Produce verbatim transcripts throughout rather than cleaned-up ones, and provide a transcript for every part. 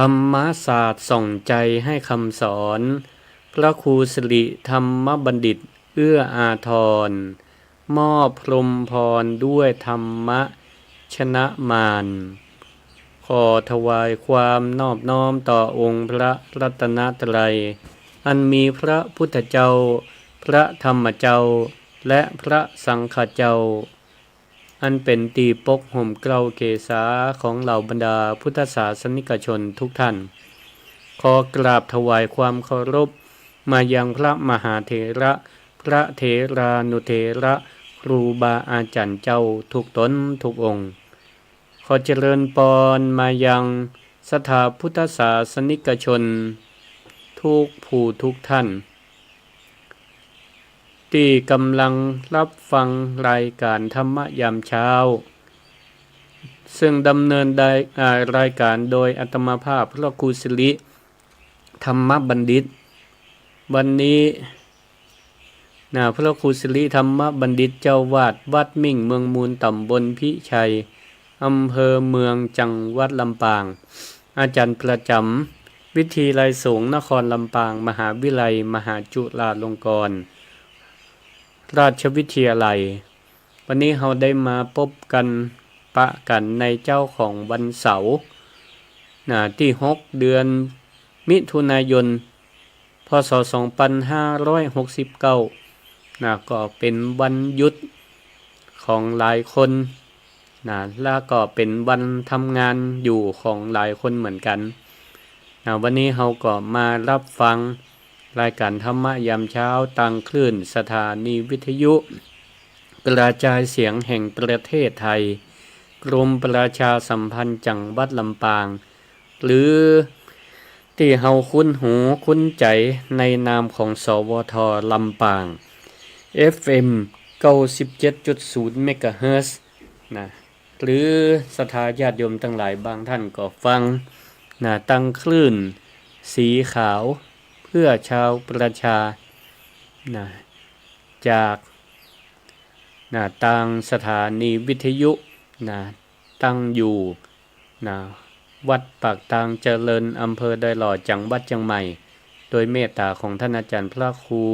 ธรรมศาสตร์ส่องใจให้คำสอน พระครูสิริธรรมบัณฑิต เอื้ออาทร มอบพรหมพรด้วยธรรมะชนะมาร ขอถวายความนอบน้อมต่อองค์พระรัตนตรัย อันมีพระพุทธเจ้า พระธรรมเจ้า และพระสังฆเจ้า อันเป๋นตี้ปกห่มเกล้าเกศาของเหล่าบรรดาพุทธศาสนิกชนทุกท่าน ขอกราบถวายความเคารพมายังพระมหาเถระ พระเถรานุเถระ ครูบาอาจ๋ารย์เจ้าทุกต๋นทุกองค์ ขอเจริญปอนมายังศรัทธาพุทธศาสนิกชนทุกผู้ทุกท่าน ตี้ก๋ำลังฮับฟังรายก๋านธรรมะยามเช้า ซึ่งดำเนินได้ อ่า รายก๋านโดยอาตมาภาพพระครูสิริธรรมบัณฑิต วันนี้ นะ พระครูสิริธรรมบัณฑิต เจ้าอาวาสวัดมิ่งเมืองมูล ต๋ำบลพิชัย อำเภอเมือง จังหวัดลำปาง อาจ๋ารย์ประจ๋ำวิทยาลัยสงฆ์นครลำปาง มหาวิทยาลัยมหาจุฬาลงกรณราชวิทยาลัย วันนี้เฮาได้มาปบกั๋นปะกั๋นในเจ๊าของวันเสาร์ นะ ตี้หก เดือนมิถุนายน พ.ศ. สองปันห้าร้อยหกสิบเก้า นะ ก็เป๋นวันหยุดของหลายคน นะ แล้วก็เป๋นวันทำงานอยู่ของหลายคนเหมือนกั๋น นะ วันนี้เฮาก็มาฮับฟังรายก๋านธรรมะยามเช้าตางคลื่นสถานีวิทยุกระจายเสียงแห่งประเทศไทย กรมประชาสัมพันธ์จังหวัดลำปาง หรือตี้เฮาคุ้นหูคุ้นใจ๋ในนามของ สวท. ลำปาง เอฟเอ็ม เก้าสิบเจ็ดจุดศูนย์ เมกะเฮิรตซ์ นะ หรือศรัทธาญาติโยมตังหลายบางท่านก็ฟัง นะ ตางคลื่นสีขาวเพื่อชาวประชา นะ จาก นะ ตางสถานีวิทยุ นะ ตั้งอยู่ นะ วัดปากตางเจริญ อำเภอดอยหล่อ จังหวัดเจียงใหม่ โดยเมตตาของท่านอาจ๋ารย์พระครู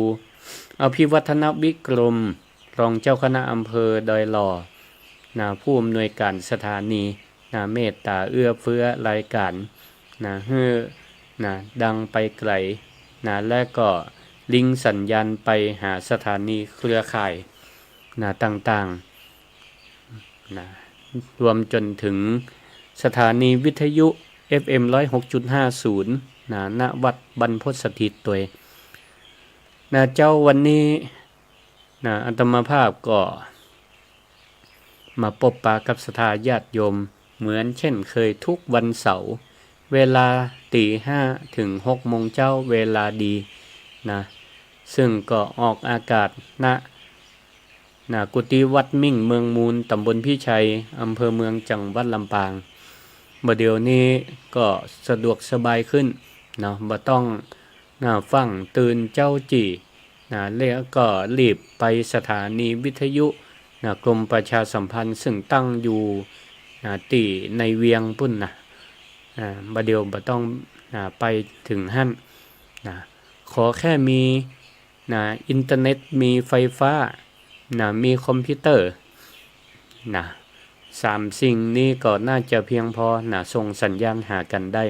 อภิวัฒนวิกรม รองเจ้าคณะอำเภอดอยหล่อ นะ ผู้อำนวยก๋านสถานี นะ เมตตาเอื้อเฟื้อรายก๋าน นะ หื้อ นะ ดังไปไก๋ นะ และก็ลิงก์สัญญาณไปหาสถานีเครือข่าย นะ ต่างๆ นะ รวมจ๋นเถิงสถานีวิทยุ เอฟเอ็ม ร้อยหกจุดห้าศูนย์ นะ ณ วัดบรรพตสถิตตวย นะ เจ๊าวันนี้ นะ อาตมาภาพก็มาปบปะกับศรัทธาญาติโยมเหมือนเช่นเคยทุกวันเสาร์ เวลาตี๋ห้าเถิงหกโมงเจ๊า เวลาดี นะ ซึ่งก็ออกอากาศ ณ นะ กุฏิวัดมิ่งเมืองมูล ต๋ำบลพิชัย อำเภอเมือง จังหวัดลำปาง บ่าเดี่ยวนี้ก็สะดวกสบายขึ้น เนาะ บ่ต้อง นะ ฟั่งตื่นเจ๊าจี้ นะ แล้วก็รีบไปสถานีวิทยุ นะ กรมประชาสัมพันธ์ ซึ่งตั้งอยู่ นะ ตี้ในเวียงปู๊นนะ อ่า บ่าเดี่ยวบ่ต้อง นะ ไปเถิงหั้น นะ ขอแค่มี นะ อินเทอร์เน็ต มีไฟฟ้า นะ มีคอมพิวเตอร์ นะ สามสิ่งนี้ก็น่าจะเพียงพอ นะ ส่งสัญญาณหากั๋นได้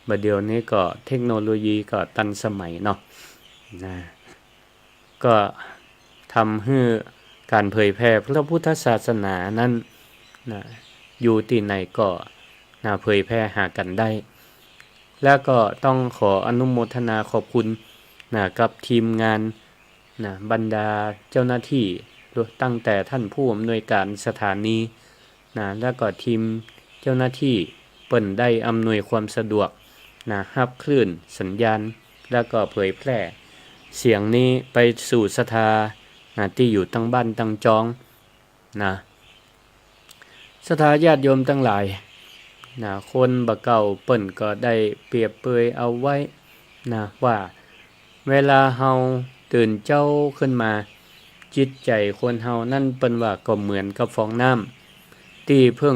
บ่าเดี่ยวนี้ก็เทคโนโลยีก็ตันสมัยเนาะ นะ ก็ทำหื้อก๋านเผยแผ่พระพุทธศาสนานั้น นะ อยู่ตี้ไหนก็ นะ เผยแผ่หากั๋นได้ แล้วก็ต้องขออนุโมทนาขอบคุณ นะ กับทีมงาน นะ บรรดาเจ้าหน้าตี้ ตั้งแต่ท่านผู้อำนวยก๋านสถานี นะ แล้วก็ทีมเจ้าหน้าตี้ เปิ้นได้อำนวยความสะดวก นะ ฮับคลื่นสัญญาณ แล้วก็เผยแพร่เสียงนี้ไปสู่ศรัทธา นะ ตี้อยู่ตังบ้านตังจอง นะ ศรัทธาญาติโยมตังหลาย นะ คนบ่าเก่าเปิ้นก็ได้เปรียบเปรยเอาไว้ นะ ว่า เวลาเฮาตื่นเจ๊าขึ้นมา จิตใจ๋คนเฮานั้นเปิ้นว่าก็เหมือนกับฟองน้ำตี้เพิ่ง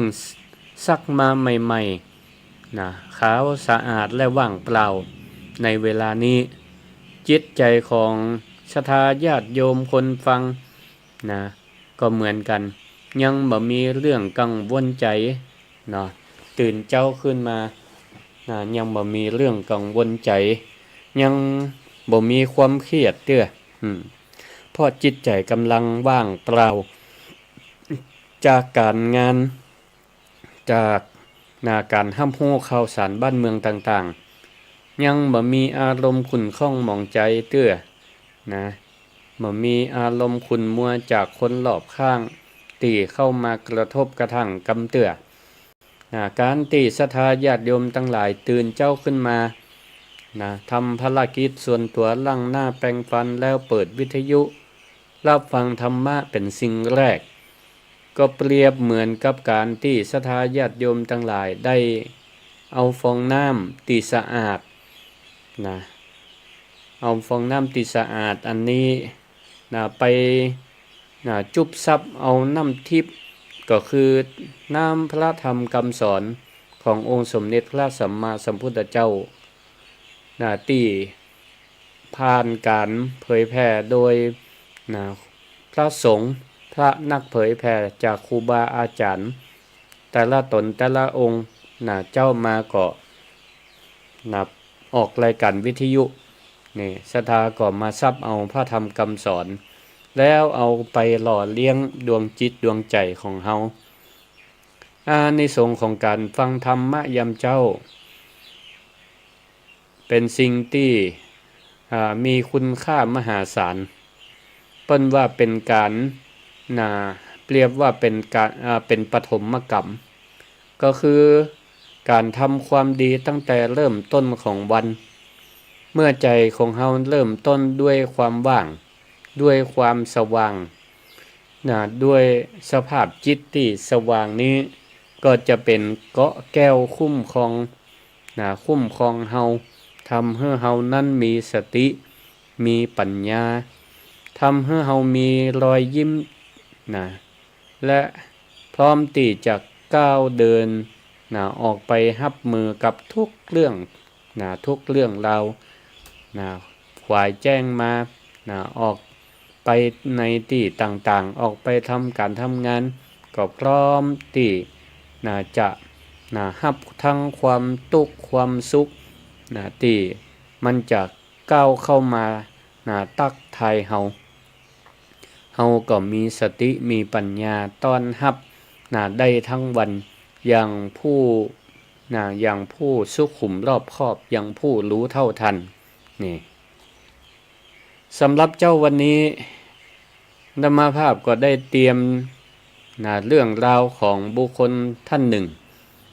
ซักมาใหม่ นะ ขาวสะอาดและว่างเปล่า ในเวลานี้ จิตใจ๋ของศรัทธาญาติโยมคนฟังนะ ก็เหมือนกั๋น ยังบ่มีเรื่องกังวลใจ๋เนาะ ตื่นเจ๊าขึ้นมานะ ยังบ่มีเรื่องกังวลใจ๋ ยังบ่มีความเครียดเตื้อ อืม เพราะจิตใจ๋ก่ำลังว่างเปล่า จากก๋านงาน จาก นะ ก๋านฮับฮู้ข่าวสารบ้านเมืองต่างๆ ยังบ่มีอารมณ์ขุ่นข้องหมองใจ๋เตื้อ นะ บ่มีอารมณ์ขุ่นมัวจากคนรอบข้างตี้เข้ามากระทบกระทั่งกำเตื้อ นะ ก๋านตี้ศรัทธาญาติโยมตังหลายตื่นเจ๊าขึ้นมา นะ ทำภารกิจส่วนตั๋ว ล้างหน้าแปรงฟันแล้วเปิดวิทยุ ฮับฟังธรรมะเป๋นสิ่งแรก ก็เปรียบเหมือนกับก๋านตี้ศรัทธาญาติโยมตังหลายได้เอาฟองน้ำตี้สะอาดนะ เอาฟองน้ำตี้สะอาดอันนี้นะ ไปนะ จุบซับเอาน้ำทิพย์ ก็คือน้ำพระธรรมกำสอนขององค์สมเด็จพระสัมมาสัมพุทธเจ้านะ ตี้ ผ่านก๋านเผยแผ่โดยนะ พระสงฆ์ พระนักเผยแผ่จากครูบาอาจ๋ารย์ แต่ละต๋นแต่ละองค์นะ เจ้ามาก็นะ ออกรายก๋านวิทยุ นี่ ศรัทธาก็มาซับเอาพระธรรมกำสอน แล้วเอาไปหล่อเลี้ยงดวงจิตดวงใจ๋ของเฮา อานิสงส์ของก๋านฟังธรรมะยามเจ๊า เป๋นสิ่งตี้ อ่า มีคุณค่ามหาศาล เปิ้นว่าเป๋นก๋าน นะ เปรียบว่าเป๋นก๋าน อ่า เป๋นปฐมกรรม ก็คือก๋านทำความดีตั้งแต่เริ่มต้นของวัน เมื่อใจ๋ของเฮาเริ่มต้นด้วยความว่าง ด้วยความสว่าง นะ ด้วยสภาพจิตตี้สว่างนี้ ก็จะเป๋นเกราะแก้วคุ้มครอง นะ คุ้มครองเฮา ทำหื้อเฮานั้นมีสติ มีปัญญา ทำหื้อเฮามีรอยยิ้ม นะ และพร้อมตี้จะก้าวเดิน นะ ออกไปฮับมือกับทุกเรื่อง นะ ทุกเรื่องราว นะ ขวายแจ้งมา นะ ออกไปในตี้ต่างๆ ออกไปทำก๋านทำงาน ก็พร้อมตี้ นะ จะ นะ ฮับทั้งความตุ๊กข์ความสุข นะ ตี้มันจะก้าวเข้ามา นะ ตั๊กทายเฮา เฮาก็มีสติมีปัญญาต้อนฮับ นะ ได้ทั้งวัน อย่างผู้ นะ อย่างผู้สุขุมรอบคอบ อย่างผู้รู้เท่าทัน นี่ สำหรับเจ๊าวันนี้ อาตมาภาพก็ได้เตรียม นะ เรื่องราวของบุคคลท่านหนึ่ง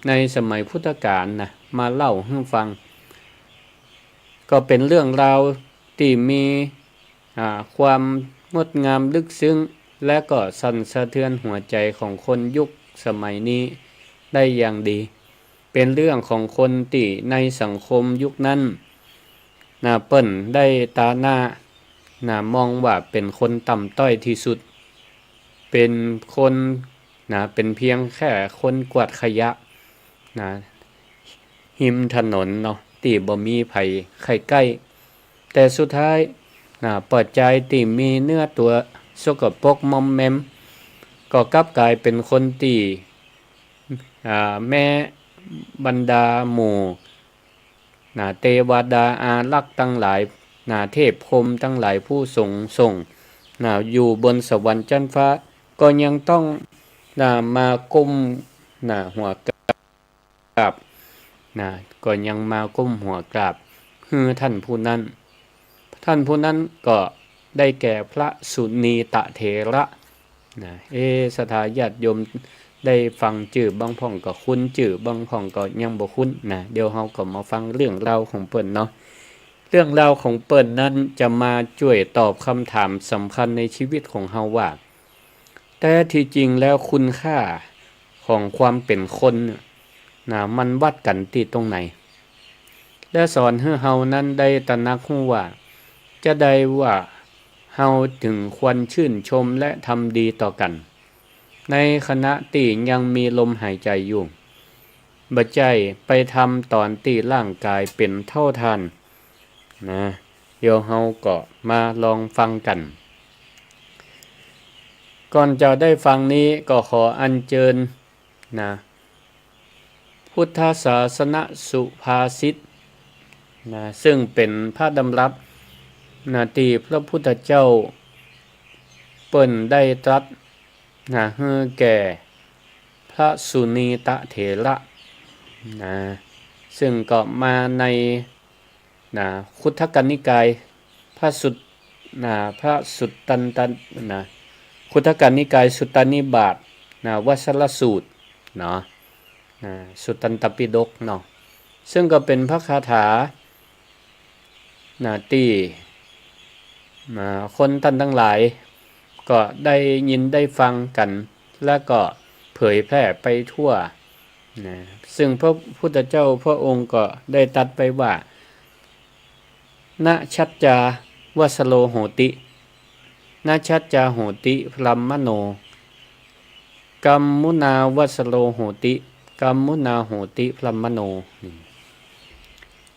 ในสมัยพุทธกาลนะ มาเล่าหื้อฟัง ก็เป๋นเรื่องราวตี้มี อ่า ความงดงามลึกซึ้ง และก็สั่นสะเทือนหัวใจ๋ของคนยุคสมัยนี้ได้อย่างดี เป๋นเรื่องของคนตี้ในสังคมยุคนั้น นะ เปิ้นได้ตาหน้า นะ มองว่าเป๋นคนต่ำต้อยตี้สุด เป๋นคน นะ เป๋นเพียงแค่คนกวาดขยะ นะ ฮิมถนนเนาะ ตี้บ่มีใผใค่ใก้ แต่สุดท้าย นะ เปิดใจ๋ตี้มีเนื้อตั๋วสกปรกมอมแมม ก็กลับก๋ายเป๋นคนตี้ อ่า แม้บรรดาหมู่ นะ เตวดาอารักษ์ตังหลาย นะ เทพพรหมตังหลายผู้สูงส่ง นะ อยู่บนสวรรค์จั๊นฟ้า ก็ยังต้อง นะ มาก้ม นะ หัวกราบ นะ ก็ยังมาก้มหัวกราบหื้อท่านผู้นั้น ท่านผู้นั้นก็ได้แก่พระสุนีตะเถระ นะ เอ ศรัทธาญาติโยมได้ฟังจื้อบางพ่องก็คุ้นจื้อ บางพ่องก็ยังบ่คุ้นนะ เดี๋ยวเฮาก็มาฟังเรื่องราวของเปิ้นเนาะ เรื่องราวของเปิ้นนั้นจะมาจ้วยตอบกำถามสำคัญในชีวิตของเฮาว่า แต๊ตี้จริงแล้วคุณค่าของความเป๋นคนเนี่ยนะ มันวัดกั๋นตี้ตรงไหน และสอนหื้อเฮานั้นได้ตระหนักฮู้ว่า จาใดว่าเฮาจึงควรชื่นชมและทำดีต่อกั๋น ในขณะตี้ยังมีลมหายใจ๋อยู่ บ่ใจ้ไปทำต๋อนตี้ร่างก๋ายเป๋นเฒ่าถ่านนะ เดี๋ยวเฮาก็มาลองฟังกั๋น ก่อนจะได้ฟังนี้ก็ขออัญเจิญนะ พุทธศาสนสุภาษิตนะ ซึ่งเป๋นพระดำรัสนะ ตี้พระพุทธเจ้าเปิ้นได้ตรัสนะ หื้อแก่พระสุนีตะเถระนะ ซึ่งก็มาใน นะ คุตทกนิกาย พระสุต นะ พระสุตตันต นะ คุตทกนิกายสุตตนิบาต นะ วัสสลสูตรเนาะ นะ สุตตันตปิฎกเนาะ ซึ่งก็เป๋นพระคาถา นะ ตี้ นะ คนต้านตังหลาย ก็ได้ยินได้ฟังกั๋น แล้วก็เผยแพร่ไปทั่ว นะ ซึ่งพระพุทธเจ้าพระองค์ก็ได้ตรัสไปว่า นะชัจจาวัสโสโหติ นะชัจจาโหติพรหมโณ กัมมุนาวัสโสโหติ กัมมุนาโหติพรหมโณ นี่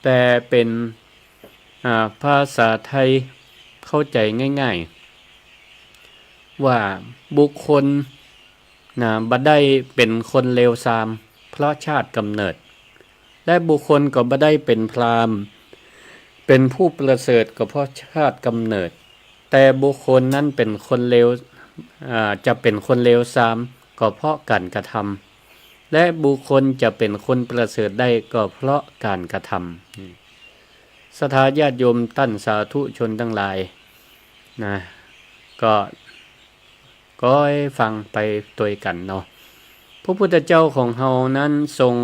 แปลเป๋น อ่า ภาษาไทยเข้าใจ๋ง่ายๆ ว่าบุคคล นะ บ่ได้เป๋นคนเลวซามเพราะชาติกำเนิด และบุคคลก็บ่ได้เป๋นพราหมณ์ เป๋นผู้ประเสริฐก็เพราะชาติกำเนิด แต่บุคคลนั้นเป๋นคนเลว อ่า จะเป๋นคนเลวซามก็เพราะก๋านกระทำ และบุคคลจะเป๋นคนประเสริฐได้ก็เพราะก๋านกระทำ ศรัทธาญาติโยมต้านสาธุชนตังหลายนะ ก็ ก็ให้ฟังไปตวยกั๋นเนาะ พระพุทธเจ้าของเฮานั้นทรง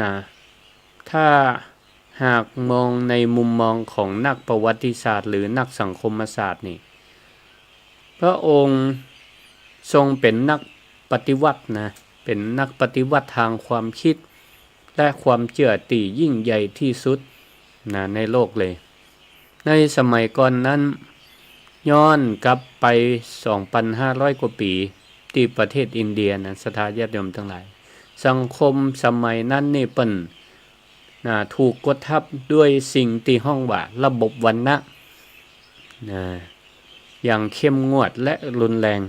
นะ ถ้าหากมองในมุมมองของนักประวัติศาสตร์หรือนักสังคมศาสตร์นี่ พระองค์ทรงเป๋นนักปฏิวัตินะ เป๋นนักปฏิวัติตางความกึ๊ด และความเจื้อตี้ยิ่งใหญ่ตี้สุดนะ ในโลกเลย ในสมัยก่อนนั้น ย้อนกลับไปสองปันห้าร้อยกว่าปี๋ ตี้ประเทศอินเดียนะ ศรัทธาญาติโยมตังหลาย สังคมสมัยนั้นนี่เปิ้น นะ ถูกกดทับด้วยสิ่งตี้ฮ้องว่าระบบวรรณะ นะ อย่างเข้มงวดและรุนแรง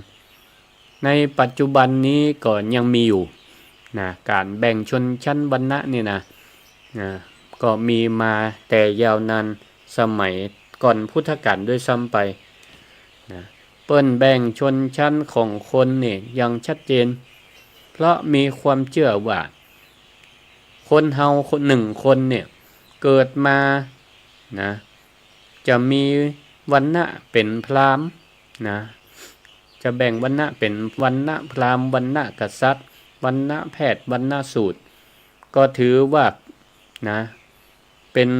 ในปัจจุบันนี้ก็ยังมีอยู่ นะ ก๋านแบ่งชนชั้นวรรณะนี่นะ นะ ก็มีมาแต่ยาวนานสมัยก่อนพุทธกาลด้วยซ้ำไป นะ เปิ้นแบ่งชนชั้นของคนนี่อย่างชัดเจน เพราะมีความเจื้อว่า คนเฮาคน หนึ่งคนเนี่ย เกิดมา นะ จะมีวรรณะเป๋นพราหมณ์ นะ จะแบ่งวรรณะเป๋นวรรณะพราหมณ์ วรรณะกษัตริย์ วรรณะแพทย์ วรรณะสูตร ก็ถือว่า นะ เป๋น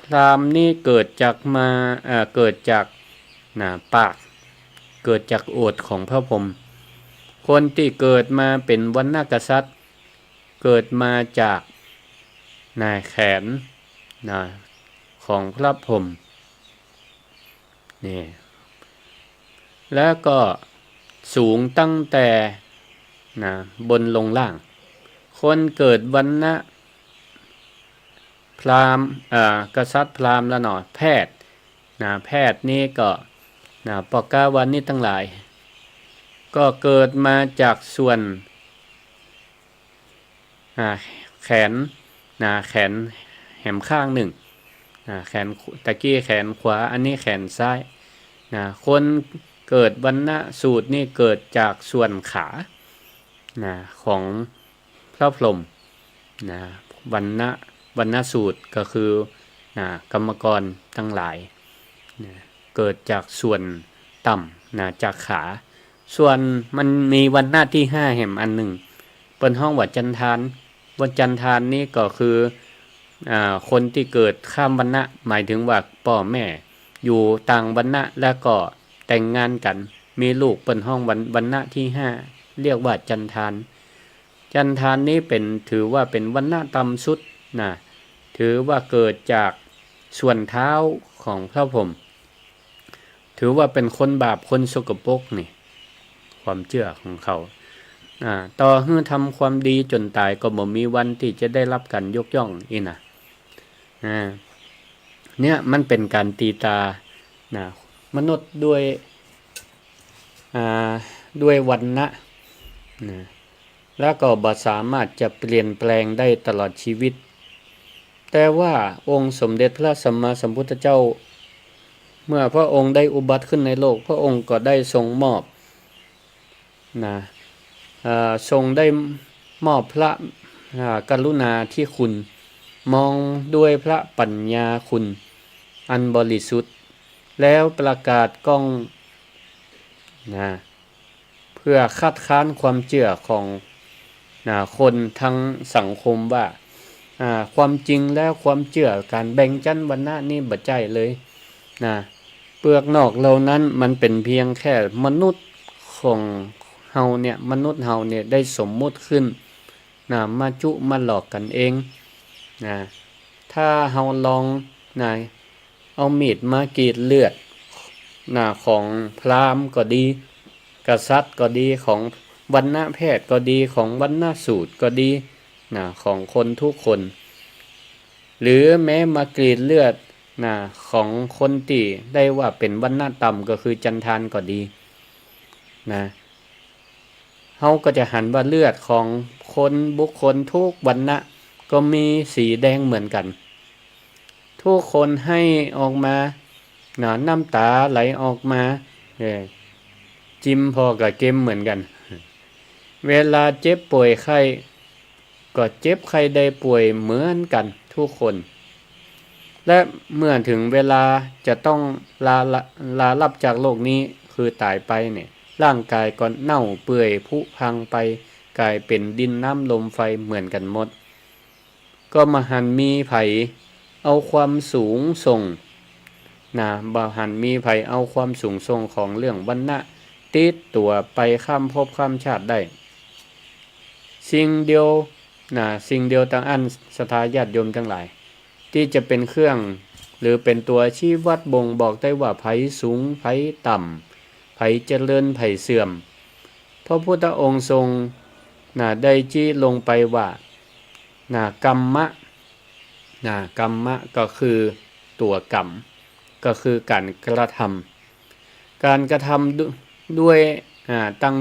พราหมณ์นี่เกิดจากมา เอ่อ เกิดจาก นะ ปาก เกิดจากโอษฐ์ของพระพรหม คนตี้เกิดมาเป๋นวรรณะกษัตริย์ เกิดมาจาก นะ แขน นะ ของพระพรหม นี่ แล้วก็สูงตั้งแต่ นะ บนลงล่าง คนเกิดวรรณะพราหมณ์ เอ่อ กษัตริย์พราหมณ์แล้วเนาะ แพทย์ นะ แพทย์นี่ก็ นะ ปกาวันนี้ตังหลาย ก็เกิดมาจากส่วน อ่า แขน นะ แขนแหมข้างนึ่ง นะ แขน ตะกี้แขนขวา อันนี้แขนซ้าย นะ คนเกิดวรรณะสูตรนี่เกิดจากส่วนขา นะ ของพระพรหม นะ วรรณะ วรรณะสูตรก็คือ นะ กรรมกรตังหลาย นะ เกิดจากส่วนต่ำ นะ จากขา ส่วนมันมีวรรณะตี้ห้าแหมอันนึ่ง เปิ้นฮ้องว่าจัณฑาน วรรณะ จัณฑานนี่ก็คือ อ่า คนตี้เกิดข้ามวรรณะ หมายถึงว่าป้อแม่อยู่ต่างวรรณะ แล้วก็แต่งงานกั๋น มีลูก เปิ้นฮ้องวรรณ วรรณะตี้ห้า เรียกว่าจัณฑาน จัณฑานนี้เป๋น ถือว่าเป๋นวรรณะต่ำสุดนะ ถือว่าเกิดจากส้นเท้าของพระพรหม ถือว่าเป๋นคนบาป คนสกปรกนี่ ความเจื้อของเขา อ่า ต่อหื้อทำความดีจ๋นต๋ายก็บ่มีวันตี้จะได้ฮับก๋านยกย่องอี้นะ อ่า เนี่ยมันเป๋นก๋านตี๋ตรา นะ มนุษย์ด้วย อ่า ด้วยวรรณะ นะ แล้วก็บ่สามารถจะเปลี่ยนแปลงได้ตลอดชีวิต แต่ว่าองค์สมเด็จพระสัมมาสัมพุทธเจ้า เมื่อพระองค์ได้อุบัติขึ้นในโลก พระองค์ก็ได้ทรงมอบ นะ เอ่อ ทรงได้มอบพระ อ่า กรุณาธิคุณ มองด้วยพระปัญญาคุณอันบริสุทธิ์ แล้วประกาศกล้อง นะ เพื่อคัดค้านความเจื้อของ นะ คนทั้งสังคมว่า อ่า ความจริงแล้วความเจื้อก๋านแบ่งจั๊นวรรณะนี้บ่ใจ้เลย นะ เปลือกนอกเหล่านั้นมันเป๋นเพียงแค่มนุษย์ของเฮาเนี่ย มนุษย์เฮาเนี่ยได้สมมุติขึ้น นะ มาจุมาหลอกกั๋นเอง นะ ถ้าเฮาลอง นะ เอามีดมากรีดเลือด นะ ของพราหมณ์ก็ดี กษัตริย์ก็ดี ของวรรณแพทย์ก็ดี ของวรรณสูตรก็ดี นะ ของคนทุกคน หรือแม้มากรีดเลือด นะ ของคนตี้ได้ว่าเป๋นวรรณะต่ำ ก็คือจัณฑารก็ดี นะ เฮาก็จะหันว่าเลือดของคนบุคคลทุกวรรณะก็มีสีแดงเหมือนกั๋น ทุกคนไห้ออกมา นะ น้ำต๋าไหลออกมา เออ จิมผ่อก็เก็มเหมือนกั๋น เวลาเจ็บป่วยไข้ ก็เจ็บไข้ได้ป่วยเหมือนกั๋นทุกคน และเมื่อถึงเวลาจะต้องลา ลา ลาลับจากโลกนี้ คือต๋ายไปเนี่ย ร่างกายก็เน่าเปื่อยผุพังไป ก๋ายเป๋นดินน้ำลมไฟเหมือนกั๋นหมด ก็บ่หันมีใผเอาความสูงส่ง นะ บ่หันมีใผเอาความสูงส่งของเรื่องวรรณะติดตั๋วไปข้ามภพข้ามชาติได้ สิ่งเดียว นะ สิ่งเดียวตังอั้นศรัทธาญาติโยมตังหลาย ตี้จะเป๋นเครื่อง หรือเป๋นตั๋วชี้วัดบ่งบอกได้ว่าใผสูง ใผต่ำ ใผเจริญ ใผเสื่อม พระพุทธองค์ทรง นะ ได้ชี้ลงไปว่า นะ กัมมะ นะ กัมมะก็คือตั๋วกรรม ก็คือก๋านกระทำ ก๋านกระทำดุ- ด้วย อ่า ตัง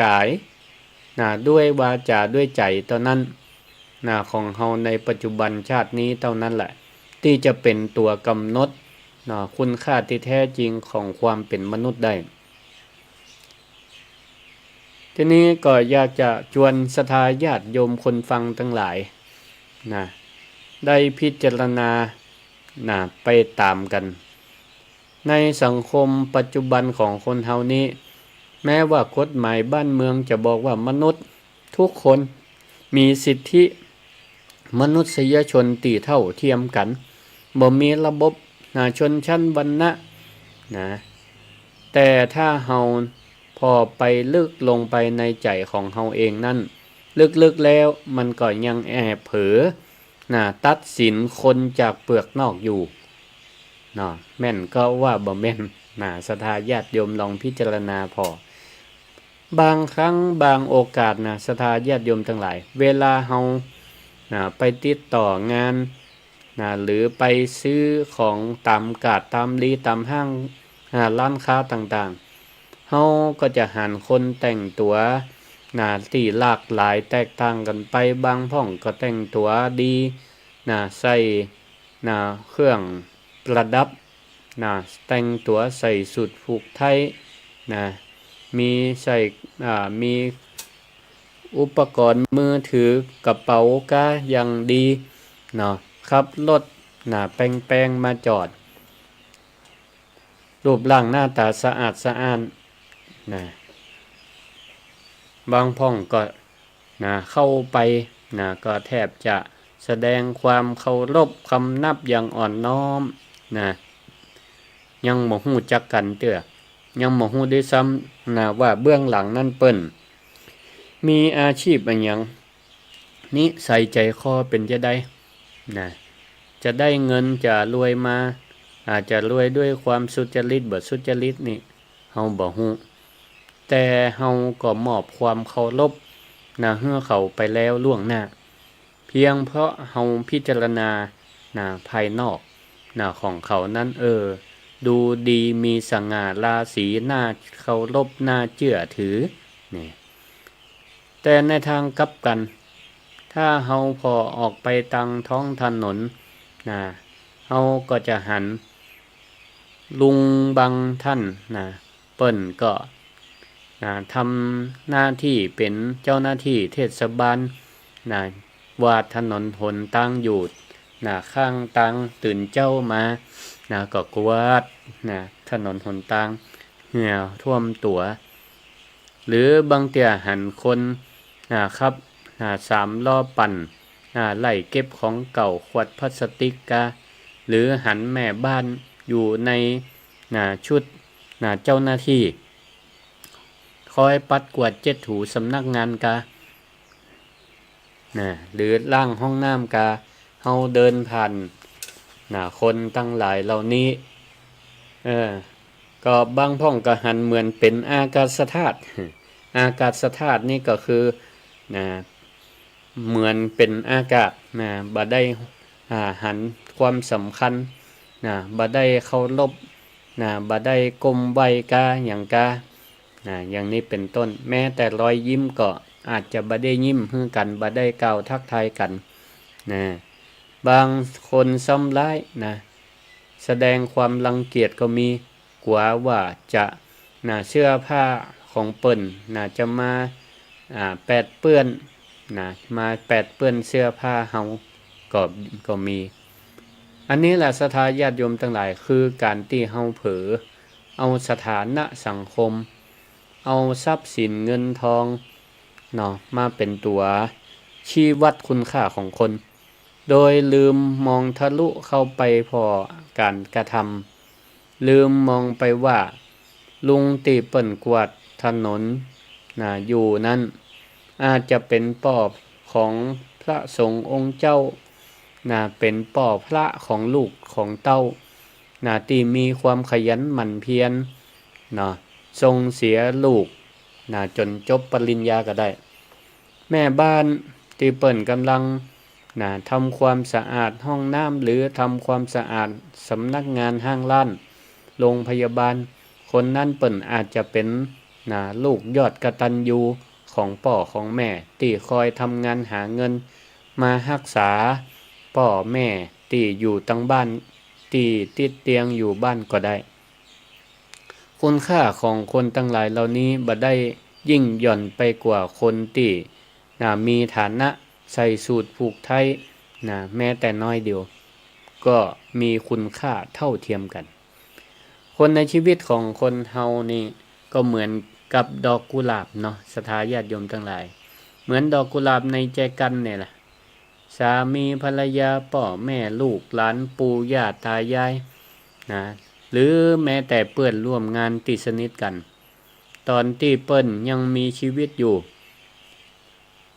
ก๋าย นะ ด้วยวาจา ด้วยใจ๋เต้านั้น นะ ของเฮาในปัจจุบันชาตินี้เต้านั้นแหละ ตี้จะเป๋นตั๋วก๋ำหนด นะ คุณค่าตี้แท้จริงของความเป๋นมนุษย์ได้ ทีนี้ก็อยากจะจวนศรัทธาญาติโยมคนฟังตังหลาย นะ ได้พิจารณา นะ ไปต๋ามกั๋น ในสังคมปัจจุบันของคนเฮานี้ แม้ว่ากฎหมายบ้านเมืองจะบอกว่ามนุษย์ทุกคนมีสิทธิมนุษยชนตี้เท่าเทียมกั๋น บ่มีระบบ นะ ชนชั้นวรรณะ นะ แต่ถ้าเฮาผ่อไปลึกลงไปในใจ๋ของเฮาเองนั้น ลึกๆ แล้วมันก็ยังแอบเผลอ นะ ตัดสินคนจากเปลือกนอกอยู่ เนาะ แม่นก็ว่าบ่แม่น นะ ศรัทธาญาติโยมลองพิจารณาผ่อ บางครั้งบางโอกาส นะ ศรัทธาญาติโยมตังหลาย เวลาเฮา นะ ไปติดต่องาน นะ หรือไปซื้อของต๋ามกาดต๋ามลีต๋ามห้าง อ่า ร้านค้าต่างๆ เฮาก็จะหันคนแต่งตั๋ว นะ ตี้หลากหลายแตกต่างกั๋นไป บางพ่องก็แต่งตั๋วดี นะ ใส่ นะ เครื่องประดับ นะ แต่งตั๋วใส่สูทผูกไท้ นะ มีใส่ อ่า มีอุปกรณ์มือถือ กระเป๋าก๊าอย่างดี เนาะ ขับรถ นะ แปงๆ มาจอด รูปร่างหน้าต๋าสะอาดสะอ้าน นะ บางพ่องก็ นะ เข้าไป นะ ก็แทบจะแสดงความเคารพคำนับอย่างอ่อนน้อม นะ ยังบ่ฮู้จักกั๋นเตื้อ ยังบ่ฮู้ด้วยซ้ำ นะ ว่าเบื้องหลังนั้นเปิ้นมีอาชีพอะหยัง นิสัยใจ๋คอเป๋นจาใด นะ จะได้เงินจะรวยมา อาจจะรวยด้วยความสุจริตบ่สุจริตนี่ เฮาบ่ฮู้ แต่เฮาก็มอบความเคารพ นะ หื้อเขาไปแล้วล่วงหน้า เพียงเพราะเฮาพิจารณา นะ ภายนอก นะ ของเขานั้น เออ ดูดีมีสง่าราศี น่าเคารพ น่าเจื้อถือ นี่ แต่ในตางกลับกั๋น ถ้าเฮาผ่อออกไปตางท้องถนน นะ เฮาก็จะหันลุงบางต้าน นะ เปิ้นก็ นะ ทำหน้าตี้เป๋นเจ้าหน้าตี้เทศบาล นะ กวาดถนนหนตางอยู่ นะ ข้างตาง ตื่นเจ๊ามา นะ ก็กวาด นะ ถนนหนตาง เหื่อท่วมตั๋ว หรือบางเตื้อหันคน นะ ขับ นะ สามล้อปั่น นะ ไล่เก็บของเก่า ขวดพลาสติกกา หรือหันแม่บ้านอยู่ใน นะ ชุด นะ เจ้าหน้าตี้ คอยปัดกวาดเจ็ดถู๋สำนักงานกา นะ หรือล้างห้องน้ำกา เฮาเดินผ่าน นะ คนตังหลายเหล่านี้ เออ ก็บางพ่องก็หันเหมือนเป๋นอากาศธาตุ อากาศธาตุนี่ก็คือ นะ เหมือนเป๋นอากาศ นะ บ่ได้ อ่า หันความสำคัญ นะ บ่ได้เคารพ นะ บ่ได้ก้มไหว้กา หยังกา นะ อย่างนี้เป๋นต้น แม้แต่รอยยิ้มก็อาจจะบ่ได้ยิ้มหื้อกั๋น บ่ได้กล่าวทักทายกั๋น นะ บางคนซ้ำฮ้าย นะ แสดงความรังเกียจก็มี กั๋วว่าจะ นะ เสื้อผ้าของเปิ้น นะ จะมา อ่า แปดเปื้อน นะ มาแปดเปื้อนเสื้อผ้าเฮา ก็ ก็มี อันนี้แหละศรัทธาญาติโยมตังหลาย คือก๋านตี้เฮาเผลอเอาสถานะสังคม เอาทรัพย์สินเงินทอง เนาะ มาเป๋นตั๋วชี้วัดคุณค่าของคน โดยลืมมองทะลุเข้าไปผ่อก๋านกระทำ ลืมมองไปว่าลุงตี้เปิ้นกวาดถนน นะ อยู่นั้น อาจจะเป๋นป้อของพระสงฆ์องค์เจ้า นะ เป๋นป้อพระของลูกของเต้า นะ ตี้มีความขยันหมั่นเพียร เนาะ ส่งเสียลูก นะ จ๋นจบปริญญาก็ได้ แม่บ้านตี้เปิ้นก่ำลัง นะ ทำความสะอาดห้องน้ำ หรือทำความสะอาดสำนักงานห้างร้าน โรงพยาบาล คนนั้นเปิ้นอาจจะเป๋น นะ ลูกยอดกตัญญูของป้อของแม่ ตี้คอยทำงานหาเงินมาฮักษาป้อแม่ตี้อยู่ตังบ้าน ตี้ติดเตียงอยู่บ้านก็ได้ คุณค่าของคนตังหลายเหล่านี้บ่ได้ยิ่งหย่อนไปกว่าคนตี้ นะ มีฐานะใส่สูทผูกไท นะ แม้แต่น้อยเดียว ก็มีคุณค่าเท่าเทียมกั๋น คนในชีวิตของคนเฮานี่ก็เหมือนกับดอกกุหลาบเนาะ ศรัทธาญาติโยมตังหลาย เหมือนดอกกุหลาบในแจกั๋นนี่แหละ สามีภรรยา ป้อแม่ลูกหลาน ปู่ย่าตายาย นะ หรือแม้แต่เปื้อนร่วมงานตี้สนิทกั๋น ต๋อนตี้เปิ้นยังมีชีวิตอยู่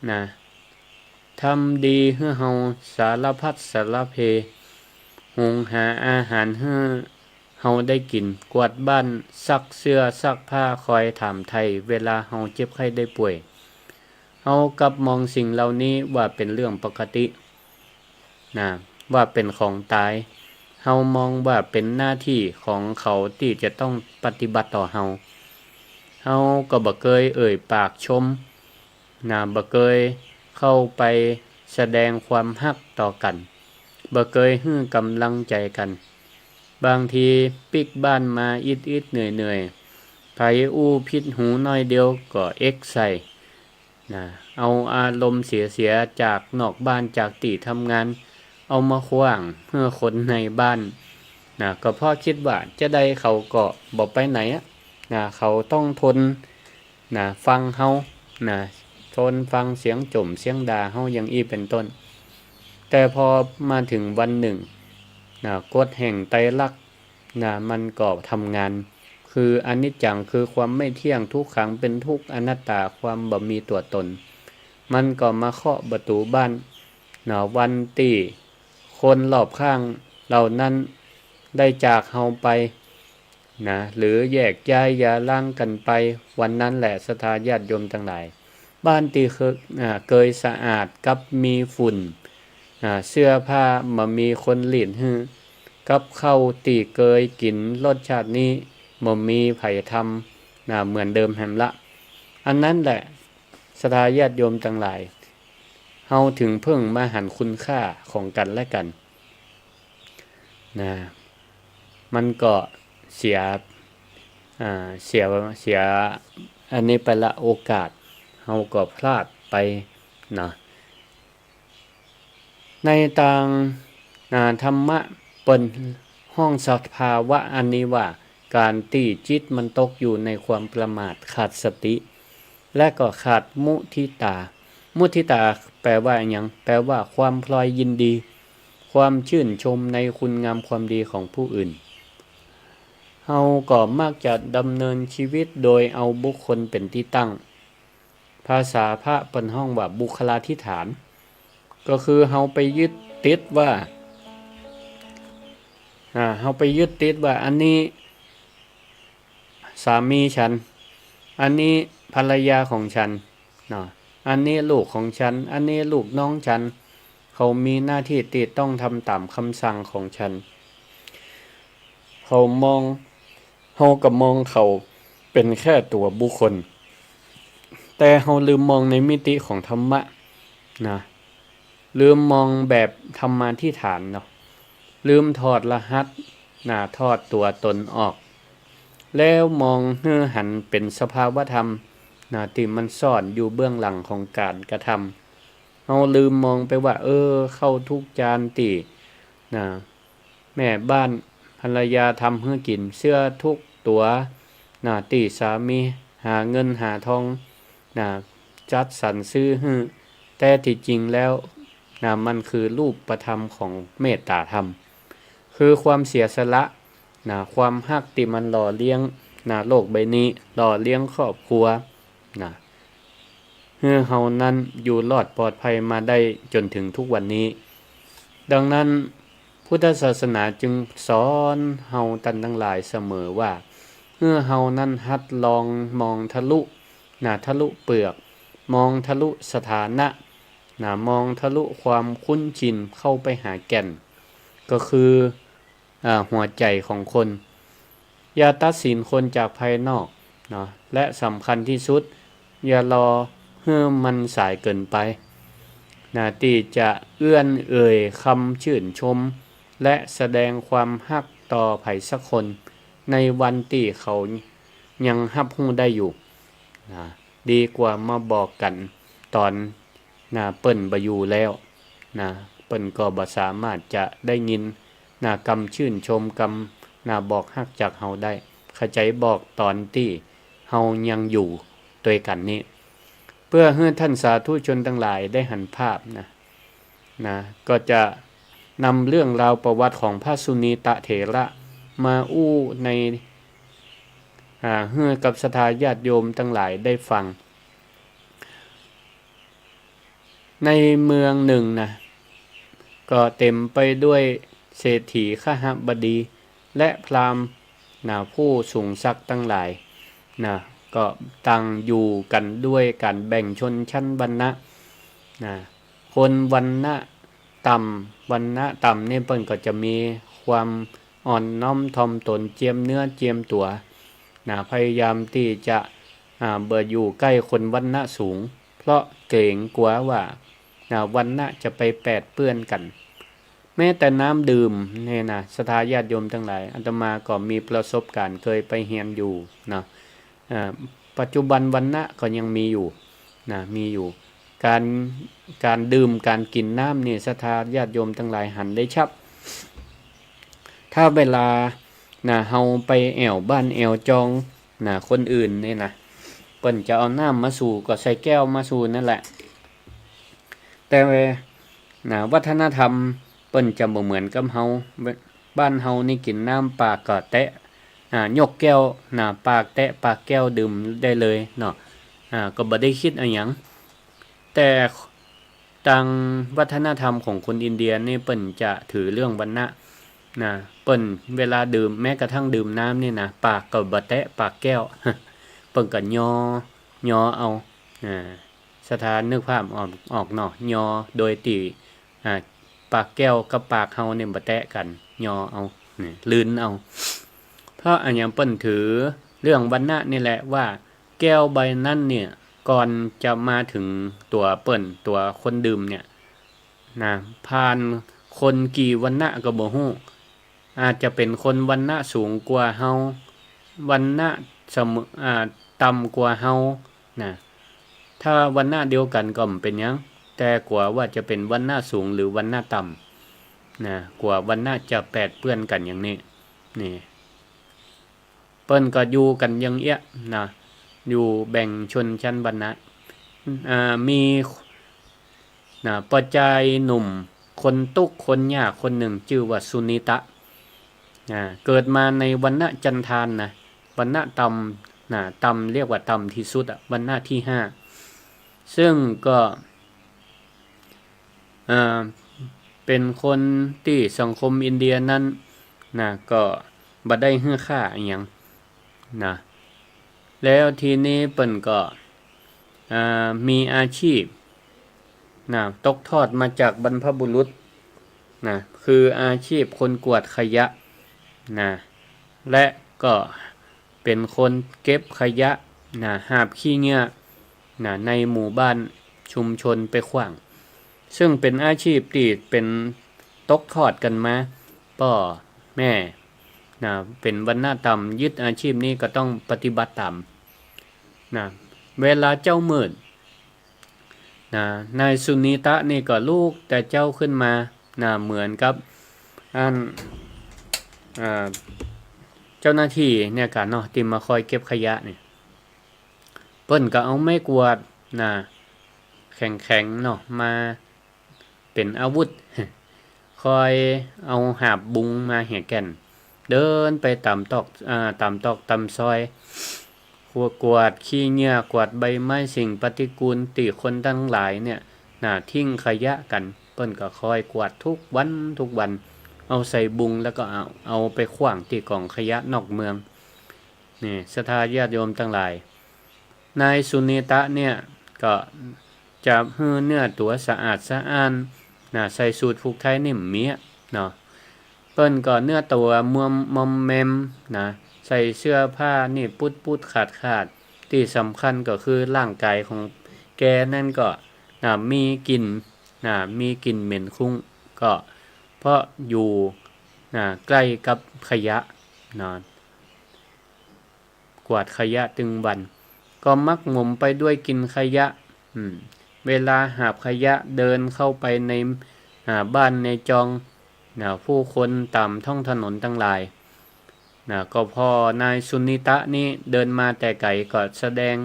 นะ ทำดีหื้อเฮาสารพัดสารเพ หุงหาอาหารหื้อเฮาได้กิ๋น กวาดบ้าน ซักเสื้อซักผ้า คอยถามไถ่เวลาเฮาเจ็บไข้ได้ป่วย เฮากลับมองสิ่งเหล่านี้ว่าเป๋นเรื่องปกติ นะ ว่าเป๋นของต๋าย เฮามองว่าเป๋นหน้าตี้ของเขาตี้จะต้องปฏิบัติต่อเฮา เฮาก็บ่เกยเอ่ยปากชม นะ บ่เกยเข้าไปแสดงความฮักต่อกั๋น บ่เกยหื้อก๋ำลังใจ๋กั๋น บางทีปิ๊กบ้านมาอิดๆ เหนื่อยๆ ใผอู้ผิดหูน้อยเดียวก็เอ็กใส่ นะ เอาอารมณ์เสียๆ จากนอกบ้าน จากตี้ทำงาน เอามาขว้างหื้อคนในบ้าน นะ ก็เพราะกึ๊ดว่าจาใดเขาก็บ่ไปไหนอะ นะ เขาต้องทน นะ ฟังเฮา นะ ทนฟังเสียงจ่มเสียงด่าเฮาอย่างอี้เป๋นต้น แต่พอมาเถิงวันนึ่ง นะ กฎแห่งไตรลักษณ์ นะ มันก็ทำงาน คืออนิจจัง คือความไม่เที่ยง ทุกขัง เป็นทุกข์ อนัตตา ความบ่มีตั๋วตน มันก็มาเคาะประตู๋บ้าน นะ วันตี้คนรอบข้างเหล่านั้นได้จากเฮาไป นะ หรือแยกย้ายหย่าร้างกั๋นไป วันนั้นแหละศรัทธาญาติโยมตังหลาย บ้านตี้เกย อ่า เกยสะอาดกลับมีฝุ่น อ่า เสื้อผ้าบ่มีคนรีดหื้อ กับข้าวตี้เกยกิ๋นรสชาตินี้บ่มีใผทำ นะ เหมือนเดิมแหมละ อันนั้นแหละ ศรัทธาญาติโยมตังหลาย เฮาเถิงเพิ่งมาหันคุณค่าของกั๋นและกั๋น นะ มันก็เสีย อ่า เสีย เสียอันนี้ไปละ โอกาสเฮาก็พลาดไป นะ ในตาง อ่า ธรรมะเปิ้นฮ้องสภาวะอันนี้ว่า ก๋านตี้จิตมันตกอยู่ในความประมาท ขาดสติ และก็ขาดมุทิตา มุทิตาแปลว่าอะหยัง แปลว่าความพลอยยินดี ความชื่นชมในคุณงามความดีของผู้อื่น เฮาก็มักจะดำเนินชีวิตโดยเอาบุคคลเป๋นตี้ตั้ง ภาษาพระเปิ้นฮ้องว่าบุคลาธิฐาน ก็คือเฮาไปยึดติดว่า อ่า เฮาไปยึดติดว่าอันนี้สามีฉัน อันนี้ภรรยาของฉัน เนาะ อันนี้ลูกของฉัน อันนี้ลูกน้องฉัน เขามีหน้าตี้ตี้ต้องทำต๋ามกำสั่งของฉัน เขามอง เฮาก็มองเขาเป๋นแค่ตั๋วบุคคล แต่เฮาลืมมองในมิติของธรรมะ นะ ลืมมองแบบธรรมาธิฐานเนาะ ลืมถอดรหัส นะ ถอดตั๋วตนออก แล้วมองหื้อหันเป๋นสภาวะธรรม นะ ตี้มันซ่อนอยู่เบื้องหลังของก๋านกระทำ เฮาลืมมองไปว่า เออ ข้าวทุกจานตี้ นะ แม่บ้านภรรยาทำหื้อกิ๋น เสื้อทุกตั๋ว นะ ตี้สามีหาเงินหาทอง นะ จัดสรรซื้อหื้อ แต่ตี้จริงแล้ว นะ มันคือรูปธรรมของเมตตาธรรม คือความเสียสละ นะ ความฮักตี้มันหล่อเลี้ยง นะ โลกใบนี้ หล่อเลี้ยงครอบครัว นะ หื้อเฮานั้นอยู่รอดปลอดภัยมาได้จ๋นเถิงทุกวันนี้ ดังนั้นพุทธศาสนาจึงสอนเฮาต้านตังหลายเสมอว่า หื้อเฮานั้นหัดลองมองทะลุ นะ ทะลุเปลือก มองทะลุสถานะ นะ มองทะลุความคุ้นชินเข้าไปหาแก่น ก็คือ อ่า หัวใจ๋ของคน อย่าตัดสินคนจากภายนอกเนาะ และสำคัญตี้สุด อย่ารอหื้อมันสายเกินไป นะ ตี้จะเอื้อนเอ่ยกำชื่นชม และแสดงความฮักต่อใผสักคน ในวันตี้เขายังฮับฮู้ได้อยู่ นะ ดีกว่ามาบอกกั๋นต๋อน นะ เปิ้นบ่อยู่แล้ว นะ เปิ้นก็บ่สามารถจะได้ยิน นะ กำชื่นชม กำ นะ บอกฮักจากเฮาได้ ขะใจ๋บอกต๋อนตี้เฮายังอยู่ตวยกั๋นนี้ เพื่อหื้อต้านสาธุชนตังหลายได้หันภาพนะ นะ ก็จะนำเรื่องราวประวัติของพระสุนีตะเถระมาอู้ใน อ่า หื้อกับศรัทธาญาติโยมตังหลายได้ฟัง ในเมืองนึ่งนะ ก็เต๋มไปด้วยเศรษฐีคหบดี และพราหมณ์นะ ผู้สูงศักดิ์ตังหลายนะ ก็ต่างอยู่กั๋นด้วยก๋านแบ่งชนชั้นวรรณะนะ คนวรรณะต่ำ วรรณะต่ำนี่เปิ้นก็จะมีความอ่อนน้อมถ่อมตน เจียมเนื้อเจียมตั๋วนะ พยายามตี้จะ อ่า บ่อยู่ใก้คนวรรณะสูง เพราะเกรงกั๋วว่า อ่า วรรณะจะไปแปดเปื้อนกั๋น แม้แต่น้ำดื่มเนี่ยนะ ศรัทธาญาติโยมตังหลาย อาตมาก็มีประสบการณ์เคยไปเฮียนอยู่เนาะ อ่า ปัจจุบันวรรณะก็ยังมีอยู่นะ มีอยู่ ก๋าน ก๋านดื่มก๋านกิ๋นน้ำนี่ ศรัทธาญาติโยมตังหลายหันได้ชับ ถ้าเวลานะ เฮาไปแอ่วบ้านแอ่วจองนะ คนอื่นนี่นะ เปิ้นจะเอาน้ำมาสู่ ก็ใส่แก้วมาสู่นั่นแหละ แต่นะ วัฒนธรรมเปิ้นจะบ่เหมือนกับเฮา บ้านเฮานี่กิ๋นน้ำปากก็แตะ อ่า ยกแก้วนะ ปากแตะปากแก้วดื่มได้เลยเนาะ อ่า ก็บ่ได้กึ๊ดอะหยัง แต่ตางวัฒนธรรมของคนอินเดียนี่เปิ้นจะถือเรื่องวรรณะนะ เปิ้นเวลาดื่ม แม้กระทั่งดื่มน้ำนี่นะ ปากก็บ่แตะปากแก้ว เปิ้นก็ยอ ยอเอา อ่า ศรัทธานึกภาพออก ออกเนาะ ยอ โดยตี้ อ่า ปากแก้วกับปากเฮาเนี่ยบ่แตะกั๋น ยอเอา เนี่ย ลืนเอา เพราะอะหยังเปิ้นถือเรื่องวรรณะนี่แหละว่า แก้วใบนั้นเนี่ย ก่อนจะมาเถิงตั๋วเปิ้น ตั๋วคนดื่มเนี่ย นะ ผ่านคนกี่วรรณะก็บ่ฮู้ อาจจะเป๋นคนวรรณะสูงกว่าเฮา วรรณะเสมอ อ่า ต่ำกว่าเฮา นะ ถ้าวรรณะเดียวกั๋นก็บ่เป๋นหยัง แต่กว่าว่าจะเป๋นวรรณะสูงหรือวรรณะต่ำ นะ กว่าวรรณะจะแปดเปื้อนกั๋นอย่างนี้ นี่ เปิ้นก็อยู่กั๋นอย่างเอี้ย นะ อยู่แบ่งชนชั้นวรรณะ อ่า มี นะ ป้อจายหนุ่ม คนตุ๊กข์คนยากคนนึ่ง จื้อว่าสุนิตะ นะ เกิดมาในวรรณะจันทานนะ วรรณะต่ำ นะ ต่ำ เรียกว่าต่ำตี้สุดอะ วรรณะตี้ห้า ซึ่งก็ อ่า เป๋นคนตี้สังคมอินเดียนั้น นะ ก็บ่ได้หื้อค่าอะหยัง นะ แล้วทีนี้เปิ้นก็ อ่า มีอาชีพ นะ ตกทอดมาจากบรรพบุรุษ นะ คืออาชีพคนกวาดขยะ นะ และก็เป๋นคนเก็บขยะ นะ หาบขี้เหงื่อ นะ ในหมู่บ้านชุมชนไปขว้าง ซึ่งเป๋นอาชีพตี้เป๋นตกทอดกั๋นมา ป้อแม่ นะ เป๋นวรรณะต่ำ ยึดอาชีพนี้ก็ต้องปฏิบัติต๋าม นะ เวลาเจ๊ามืด นะ นายสุนิตะนี่ก็ลุกแต่เจ๊าขึ้นมา นะ เหมือนกับอัน อ่า เจ้าหน้าตี้เนี่ยกั๋นเนาะ ตี้มาคอยเก็บขยะเนี่ย เปิ้นก็เอาไม้กวาด นะ แข็งๆ เนาะ มาเป๋นอาวุธ คอยเอาหาบบุงมาเหียแก่น เดินไปต๋ามตอก อ่า ต๋ามตอกต๋ามซอย กวาดขี้เหงื่อ กวาดใบไม้สิ่งปฏิกูลตี้คนตังหลายเนี่ย นะ ทิ้งขยะกั๋น เปิ้นก็คอยกวาดทุกวันทุกวัน เอาใส่บุงแล้วก็เอา เอาไปขว้างตี้ก๋องขยะนอกเมือง นี่ ศรัทธาญาติโยมตังหลาย นายสุนิตะเนี่ยก็จะหื้อเนื้อตั๋วสะอาดสะอ้าน นะ ใส่สูทผูกไทนี่บ่มีอะเนาะ เปิ้นก็เนื้อตั๋วมอม มอมแมม นะ ใส่เสื้อผ้านี่ปุ๊ดๆ ขาดๆ ตี้สำคัญก็คือร่างก๋ายของแกนั้นก็ นะ มีกลิ่น นะ มีกลิ่นเหม็นคลุ้ง ก็เพราะอยู่ นะ ใก้กับขยะ นะ กวาดขยะตึงวัน ก็มักหมมไปด้วยกลิ่นขยะ อืม เวลาหาบขยะเดินเข้าไปใน อ่า บ้านในจอง นะ ผู้คนต๋ามท้องถนนตังหลาย นะ ก็ผ่อนายสุนิตะนี้เดินมาแต่ไก๋ก็แสดง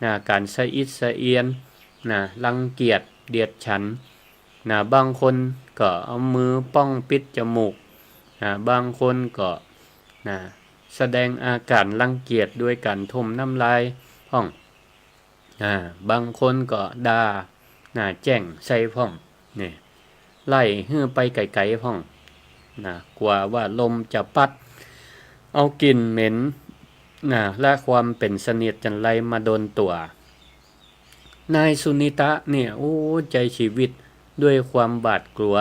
นะ ก๋านสะอิดสะเอียน นะ รังเกียจเดียดฉัน นะ บางคนก็เอามือป้องปิดจมูก นะ บางคนก็ นะ แสดงอาก๋านรังเกียจด้วยก๋านถมน้ำลายพ่อง อ่า บางคนก็ด่า นะ แจ้งใส่พ่อง นี่ ไล่หื้อไปไก๋ๆ พ่อง นะ กว่าว่าลมจะปัด เอากลิ่นเหม็น นะ และความเป๋นเสนียดจัญไรมาโดนตั๋ว นายสุนิตะเนี่ย โอ้ ใจ๊จีวิตด้วยความหวาดกลัว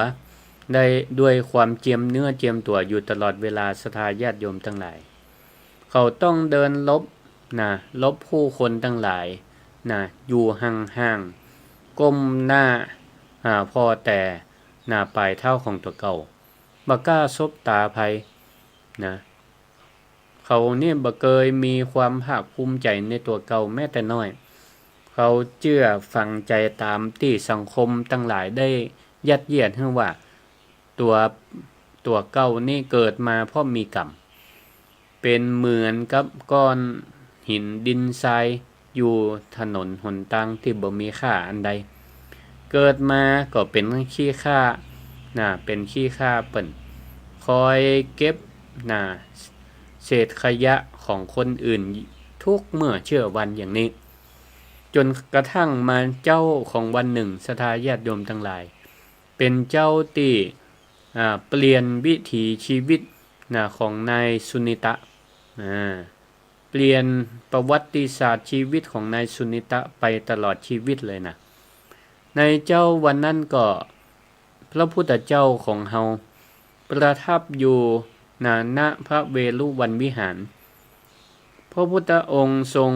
ได้ด้วยความเจียมเนื้อเจียมตั๋วอยู่ตลอดเวลา ศรัทธาญาติโยมตังหลาย เขาต้องเดินหลบ นะ หลบผู้คนตังหลาย นะ อยู่ห่างๆ ก้มหน้า อ่า ผ่อแต่ นะ ป๋ายเท้าของตั๋วเก่า บ่กล้าสบต๋าใผ นะ เขานี่บ่เกยมีความภาคภูมิใจ๋ในตั๋วเก่าแม้แต่น้อย เขาเจื้อฝังใจ๋ต๋ามตี้สังคมตังหลายได้ยัดเยียดหื้อว่า ตั๋ว ตั๋วเก่านี่เกิดมาเพราะมีกรรม เป๋นเหมือนกับก้อนหินดินทราย อยู่ถนนหนตางตี้บ่มีค่าอันใด เกิดมาก็เป๋นขี้ข้า นะ เป๋นขี้ข้าเปิ้น คอยเก็บ นะ เศษขยะของคนอื่นทุกเมื่อเชื่อวันอย่างนี้ จ๋นกระทั่งมาเจ๊าของวันนึ่ง ศรัทธาญาติโยมตังหลาย เป๋นเจ๊าตี้ อ่า เปลี่ยนวิถีชีวิต นะ ของนายสุนิตะ อ่า เปลี่ยนประวัติศาสตร์ชีวิตของนายสุนิตะไปตลอดชีวิตเลยนะ ในเจ๊าวันนั้นก็พระพุทธเจ้าของเฮาประทับอยู่ ณ ณ พระเวฬุวันวิหาร พระพุทธองค์ทรง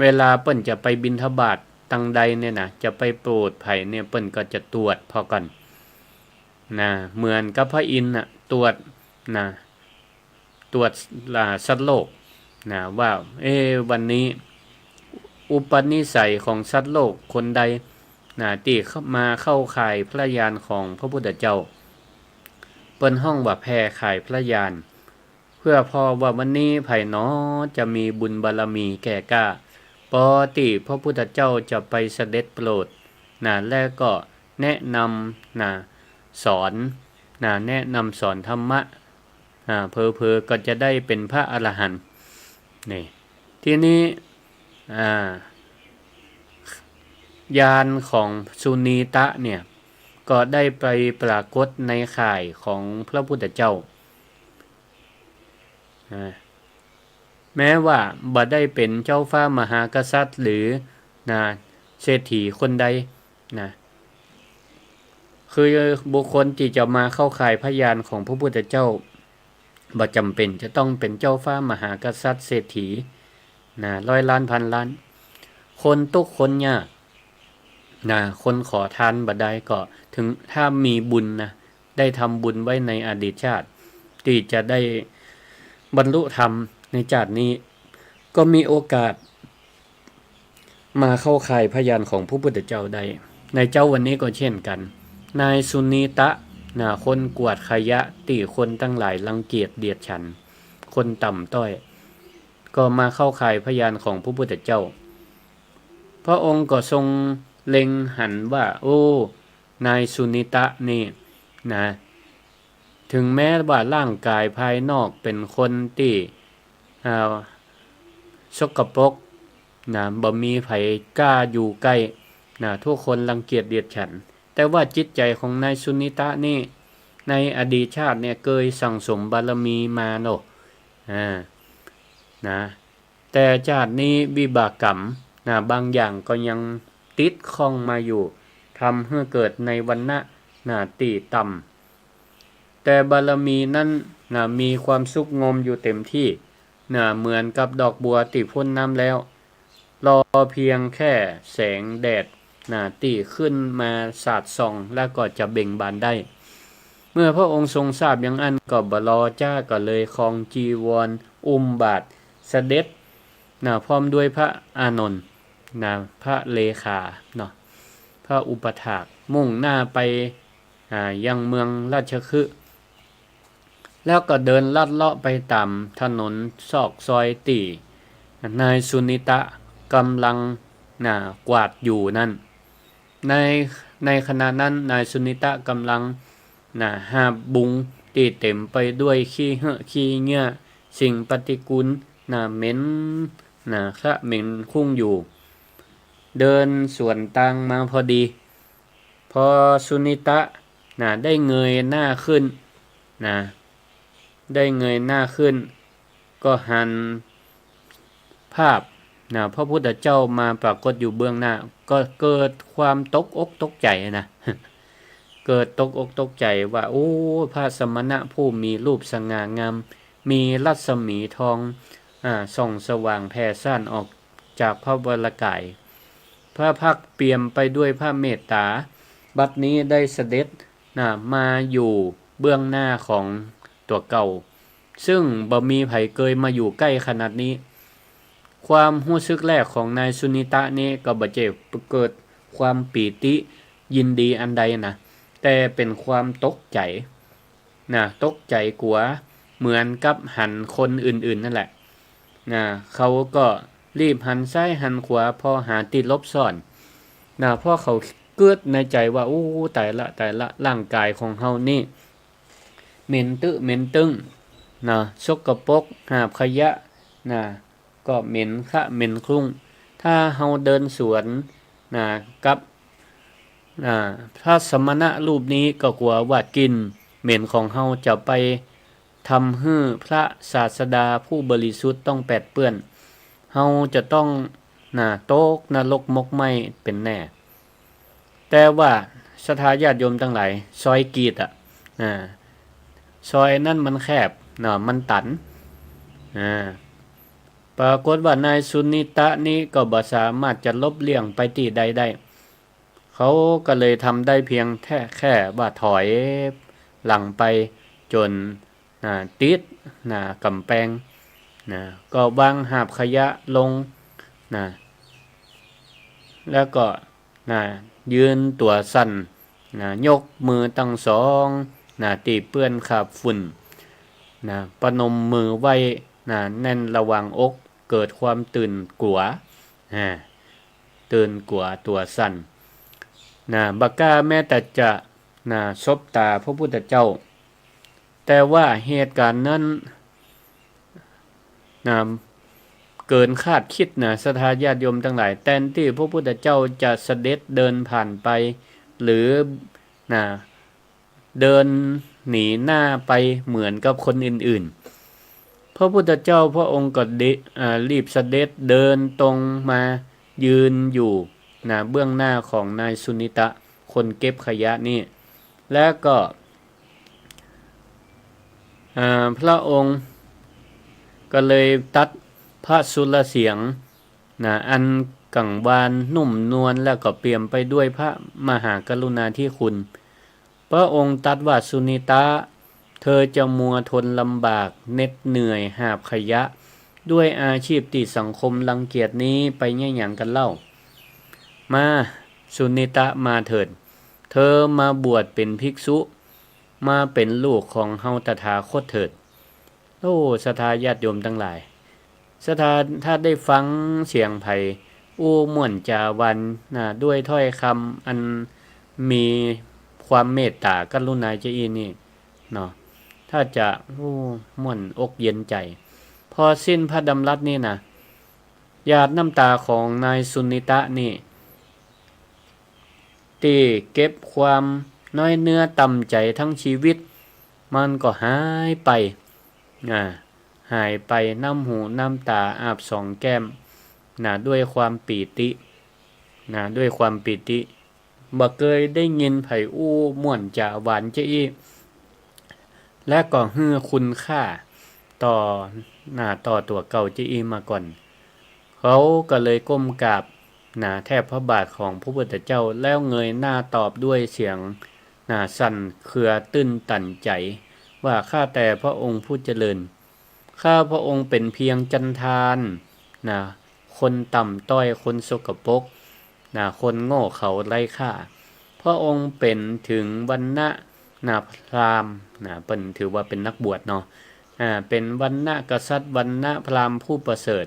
เวลาเปิ้นจะไปบิณฑบาตตังใดเนี่ยนะ จะไปโปรดใผเนี่ย เปิ้นก็จะตรวจผ่อก่อนนะ เหมือนกับพระอินทร์น่ะ ตรวจนะ ตรวจ อ่า สัตว์โลกนะ ว่า เอ๊ะ วันนี้อุปนิสัยของสัตว์โลกคนใดนะ ตี้มาเข้าข่ายพระญาณของพระพุทธเจ้า เปิ้นฮ้องว่าแผ่ข่ายพระญาณ เพื่อผ่อว่าวันนี้ใผหนอจะมีบุญบารมีแก่กล้า ปอตี้พระพุทธเจ้าจะไปเสด็จโปรดนะ และก็แนะนำนะ สอนนะ แนะนำสอนธรรมะ อ่า เผลอๆ ก็จะได้เป็นพระอรหันต์ นี่ ทีนี้ อ่า ญาณของสุนีตะเนี่ย ก็ได้ไปปรากฏในข่ายของพระพุทธเจ้า อ่า แม้ว่าบ่ได้เป็นเจ้าฟ้ามหากษัตริย์หรือ นะ เศรษฐีคนใด นะ คือบุคคลตี้จะมาเข้าข่ายพระญาณของพระพุทธเจ้า บ่จำเป็นจะต้องเป็นเจ้าฟ้ามหากษัตริย์เศรษฐี นะ ร้อยล้านพันล้าน คนตุ๊กข์คนยาก นะ คนขอทานบ่ได้ก็ ถึงถ้ามีบุญนะ ได้ทำบุญไว้ในอดีตชาติ ตี้จะได้บรรลุธรรมในชาตินี้ ก็มีโอกาส มาเข้าข่ายพระญาณของพระพุทธเจ้าได้ ในเจ๊าวันนี้ก็เช่นกัน นายสุนีตะ นะ คนกวาดขยะตี้คนตังหลายรังเกียจเดียดฉัน คนต่ำต้อย ก็มาเข้าข่ายพระญาณของพระพุทธเจ้า พระองค์ก็ทรงเล็งหันว่า โอ้ นายสุนีตะนี่นะ ถึงแม้ว่าร่างกายภายนอกเป็นคนตี้ อ่า สกปรกนะ บ่มีใผกล้าอยู่ใก้นะ ทุกคนรังเกียจเดียดฉัน แต่ว่าจิตใจ๋ของนายสุนีตะนี่ ในอดีตชาติเนี่ย เกยสั่งสมบารมีมาเนาะ อ่า นะ แต่ชาตินี้วิบากกรรมนะ บางอย่างก็ยังติดข้องมาอยู่ ทำหื้อเกิดในวรรณะนะ ตี้ต่ำ แต่บารมีนั้นนะ มีความสุขงอมอยู่เต็มที่นะ เหมือนกับดอกบัวตี้พ้นน้ำแล้ว รอเพียงแค่แสงแดดนะ ตี้ขึ้นมาสาดส่อง แล้วก็จะเบ่งบานได้ เมื่อพระองค์ทรงทราบอย่างอั้นก็บ่รอจ๊า ก็เลยครองจีวร อุ้มบาตร เสด็จนะ พร้อมด้วยพระอานนท์นะ พระเลขาเนาะ พระอุปัฏฐาก มุ่งหน้าไป อ่า ยังเมืองราชคฤห์ แล้วก็เดินลัดเลาะไปต๋ามถนนซอกซอยตี้นายสุนิตะกำลัง น่ะ กวาดอยู่นั้น ใน ในขณะนั้นนายสุนิตะกำลัง น่ะ หาบบุงตี้เต็มไปด้วยขี้เหื้อขี้เยื่อ สิ่งปฏิกูล น่ะ เหม็น น่ะ คะเหม็นคลุ้งอยู่ เดินสวนตางมาพอดี พอสุนิตะ น่ะ ได้เงยหน้าขึ้น น่ะ ได้เงยหน้าขึ้น ก็หันภาพ น่ะ พระพุทธเจ้ามาปรากฏอยู่เบื้องหน้า ก็เกิดความตกอกตกใจ๋นะ เกิดตกอกตกใจ๋ว่า โอ้ พระสมณะผู้มีรูปสง่างาม มีรัศมีทอง อ่า ส่องสว่างแผ่ซ่านออกจากพระวรกาย พระพักตร์เปี่ยมไปด้วยพระเมตตา บัดนี้ได้เสด็จ น่ะ มาอยู่เบื้องหน้าของตั๋วเก่า ซึ่งบ่มีใผเกยมาอยู่ใก้ขนาดนี้ ความฮู้สึกแรกของนายสุนิตะนี้ก็บ่ใจ้เกิดความปีติยินดีอันใดนะ แต่เป๋นความตกใจ๋ น่ะ ตกใจ๋กั๋ว เหมือนกับหันคนอื่นๆ นั่นแหละ น่ะ เขาก็รีบหันซ้ายหันขวา ผ่อหาตี้หลบซ่อน น่ะ เพราะเขากึ๊ดในใจ๋ว่า โอ้ ต๋ายละ ต๋ายละ ร่างกายของเฮานี่ เหม็นตึ๊เหม็นตึ้ง น่ะ สกปรก หาบขยะ น่ะ ก็เหม็นคะเหม็นคลุ้ง ถ้าเฮาเดินสวน น่ะ กับ อ่า พระสมณะรูปนี้ก็กั๋วว่ากลิ่นเหม็นของเฮาจะไปทำหื้อพระศาสดาผู้บริสุทธิ์ต้องแปดเปื้อน เฮาจะต้อง น่ะ ตกนรกหมกไหม้เป๋นแน่ แต่ว่าศรัทธาญาติโยมตังหลาย ซอยกรีดอะ อ่า ซอยนั้นมันแคบเนาะ มันตัน อ่า ปรากฏว่านายสุนิตะนี้ก็บ่สามารถจะหลบเลี่ยงไปตี้ใดได้ เขาก็เลยทำได้เพียงแค่ แค่ว่าถอยหลังไปจ๋น นะ ติด นะ ก๋ำแปง นะ ก็วางหาบขยะลง นะ แล้วก็ นะ ยืนตั๋วสั่น นะ ยกมือตังสอง นะ ตี้เปื้อนคราบฝุ่น นะ ประนมมือไว้ นะ แน่นระหว่างอก เกิดความตื่นกั๋ว นะ ตื่นกั๋วตั๋วสั่น นะ บ่กล้าแม้แต่จะ นะ สบต๋าพระพุทธเจ้า แต่ว่าเหตุก๋ารณ์นั้น นะ เกินคาดคิดนะ ศรัทธาญาติโยมตังหลาย แตนตี้พระพุทธเจ้าจะเสด็จเดินผ่านไป หรือ นะ เดินหนีหน้าไปเหมือนกับคนอื่นๆ พระพุทธเจ้าพระองค์ก็เด- อ่า รีบเสด็จเดินตรงมายืนอยู่ นะ เบื้องหน้าของนายสุนิตะ คนเก็บขยะนี่ แล้วก็ อ่า พระองค์ก็เลยตรัสพระสุรเสียง นะ อันกังวานนุ่มนวล แล้วก็เปี่ยมไปด้วยพระมหากรุณาธิคุณ พระองค์ตรัสว่า สุนิตะ เธอจะมัวทนลำบากเหน็ดเหนื่อยหาบขยะ ด้วยอาชีพตี้สังคมรังเกียจนี้ไปเยียะหยังกั๋นเล่า มา สุนิตะ มาเถิด เธอมาบวชเป๋นภิกษุ มาเป๋นลูกของเฮาตถาคตเถิด โอ้ ศรัทธาญาติโยมตังหลาย ศรัทธาถ้าได้ฟังเสียงใผอู้ม่วนจ๋าหวาน นะ ด้วยถ้อยกำอันมีความเมตต๋ากรุณาจะอี้นี่เนาะ ถ้าจะ โอ้ ม่วนอกเย็นใจ๋ พอสิ้นพระดำรัสนี่นะ หยาดน้ำต๋าของนายสุนิตะนี่ ตี้เก็บความน้อยเนื้อต่ำใจ๋ทั้งชีวิต มันก็หายไป อ่า หายไป น้ำหูน้ำต๋าอาบสองแก้ม นะ ด้วยความปีติ นะ ด้วยความปีติ บ่เกยได้ยินใผอู้ม่วนจ๋าหวานจะอี้ และก็หื้อคุณค่าต่อ นะ ต่อตั๋วเก่าจะอี้มาก่อน เขาก็เลยก้มกราบ นะ แทบพระบาทของพระพุทธเจ้า แล้วเงยหน้าตอบด้วยเสียง นะ สั่นเครือตื้นตันใจ๋ ว่า ข้าแต่พระองค์ผู้เจริญ ข้าพระองค์เป๋นเพียงจันทาน นะ คนต่ำต้อย คนสกปรก นะ คนโง่เขลาไร้ค่า พระองค์เป๋นถึงวรรณะ นะ พราหมณ์ นะ เปิ้นถือว่าเป๋นนักบวชเนาะ อ่า เป๋นวรรณะกษัตริย์ วรรณะพราหมณ์ผู้ประเสริฐ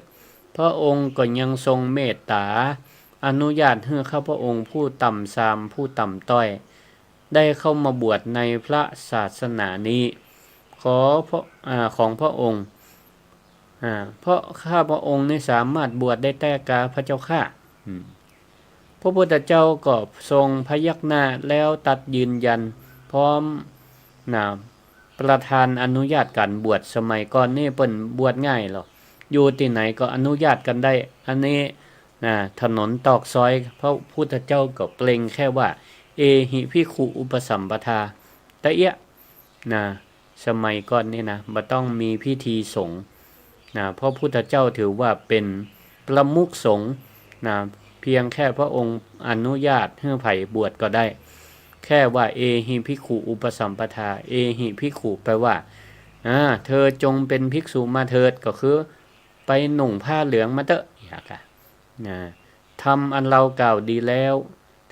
พระองค์ก็ยังทรงเมตต๋า อนุญาตหื้อข้าพระองค์ผู้ต่ำทราม ผู้ต่ำต้อย ได้เข้ามาบวชในพระศาสนานี้ ขอพระ อ่า ของพระองค์ อ่า เพราะข้าพระองค์นี้สามารถบวชได้แต๊กา พระเจ้าข้า อืม พระพุทธเจ้าก็ทรงพยักหน้าแล้วตรัสยืนยันพร้อม นะ ประทานอนุญาตก๋านบวช สมัยก่อนนี่เปิ้นบวชง่ายหรอก อยู่ตี้ไหนก็อนุญาตกั๋นได้ อันนี้ นะ ถนนตอกซอย พระพุทธเจ้าก็เปล่งแค่ว่า เอหิภิกขุอุปสัมปทา ตะเอียะ นะ สมัยก่อนนี่นะ บ่ต้องมีพิธีสงฆ์ นะ พระพุทธเจ้าถือว่าเป๋นประมุขสงฆ์ นะ เพียงแค่พระองค์อนุญาตหื้อใผบวชก็ได้ แค่ว่า เอหิภิกขุอุปสัมปทา เอหิภิกขุ แปลว่า อ่า เธอจงเป๋นภิกษุมาเถิด ก็คือ ไปนุ่งผ้าเหลืองมาเต๊อะ อย่างกะ นะ ธรรมอันเรากล่าวดีแล้ว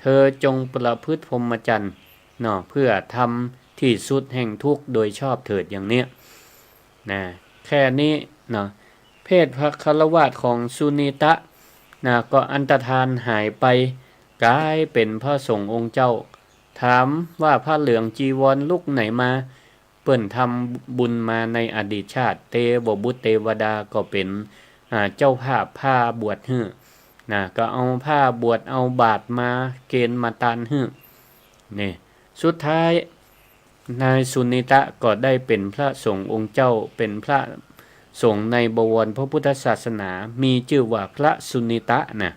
เธอจงประพฤติพรหมจรรย์ เนาะ เพื่อทำที่สุดแห่งทุกข์โดยชอบเถิด อย่างเนี้ย นะ แค่นี้ เนาะ เพศพระฆราวาสของสุนิตะ นะ ก็อันตรธานหายไป ก๋ายเป๋นพระสงฆ์องค์เจ้า ถามว่าผ้าเหลืองจีวรลุกไหนมา เปิ้นทำบุญมาในอดีตชาติ เตวบุตรเตวดาก็เป๋น อ่า เจ้าภาพผ้าบวชหื้อ นะ ก็เอาผ้าบวช เอาบาตรมาเกณฑ์มาตานหื้อ นี่ สุดท้าย นายสุนิตะก็ได้เป๋นพระสงฆ์องค์เจ้า เป๋นพระสงฆ์ในบวรพระพุทธศาสนา มีจื้อว่าพระสุนิตะนะ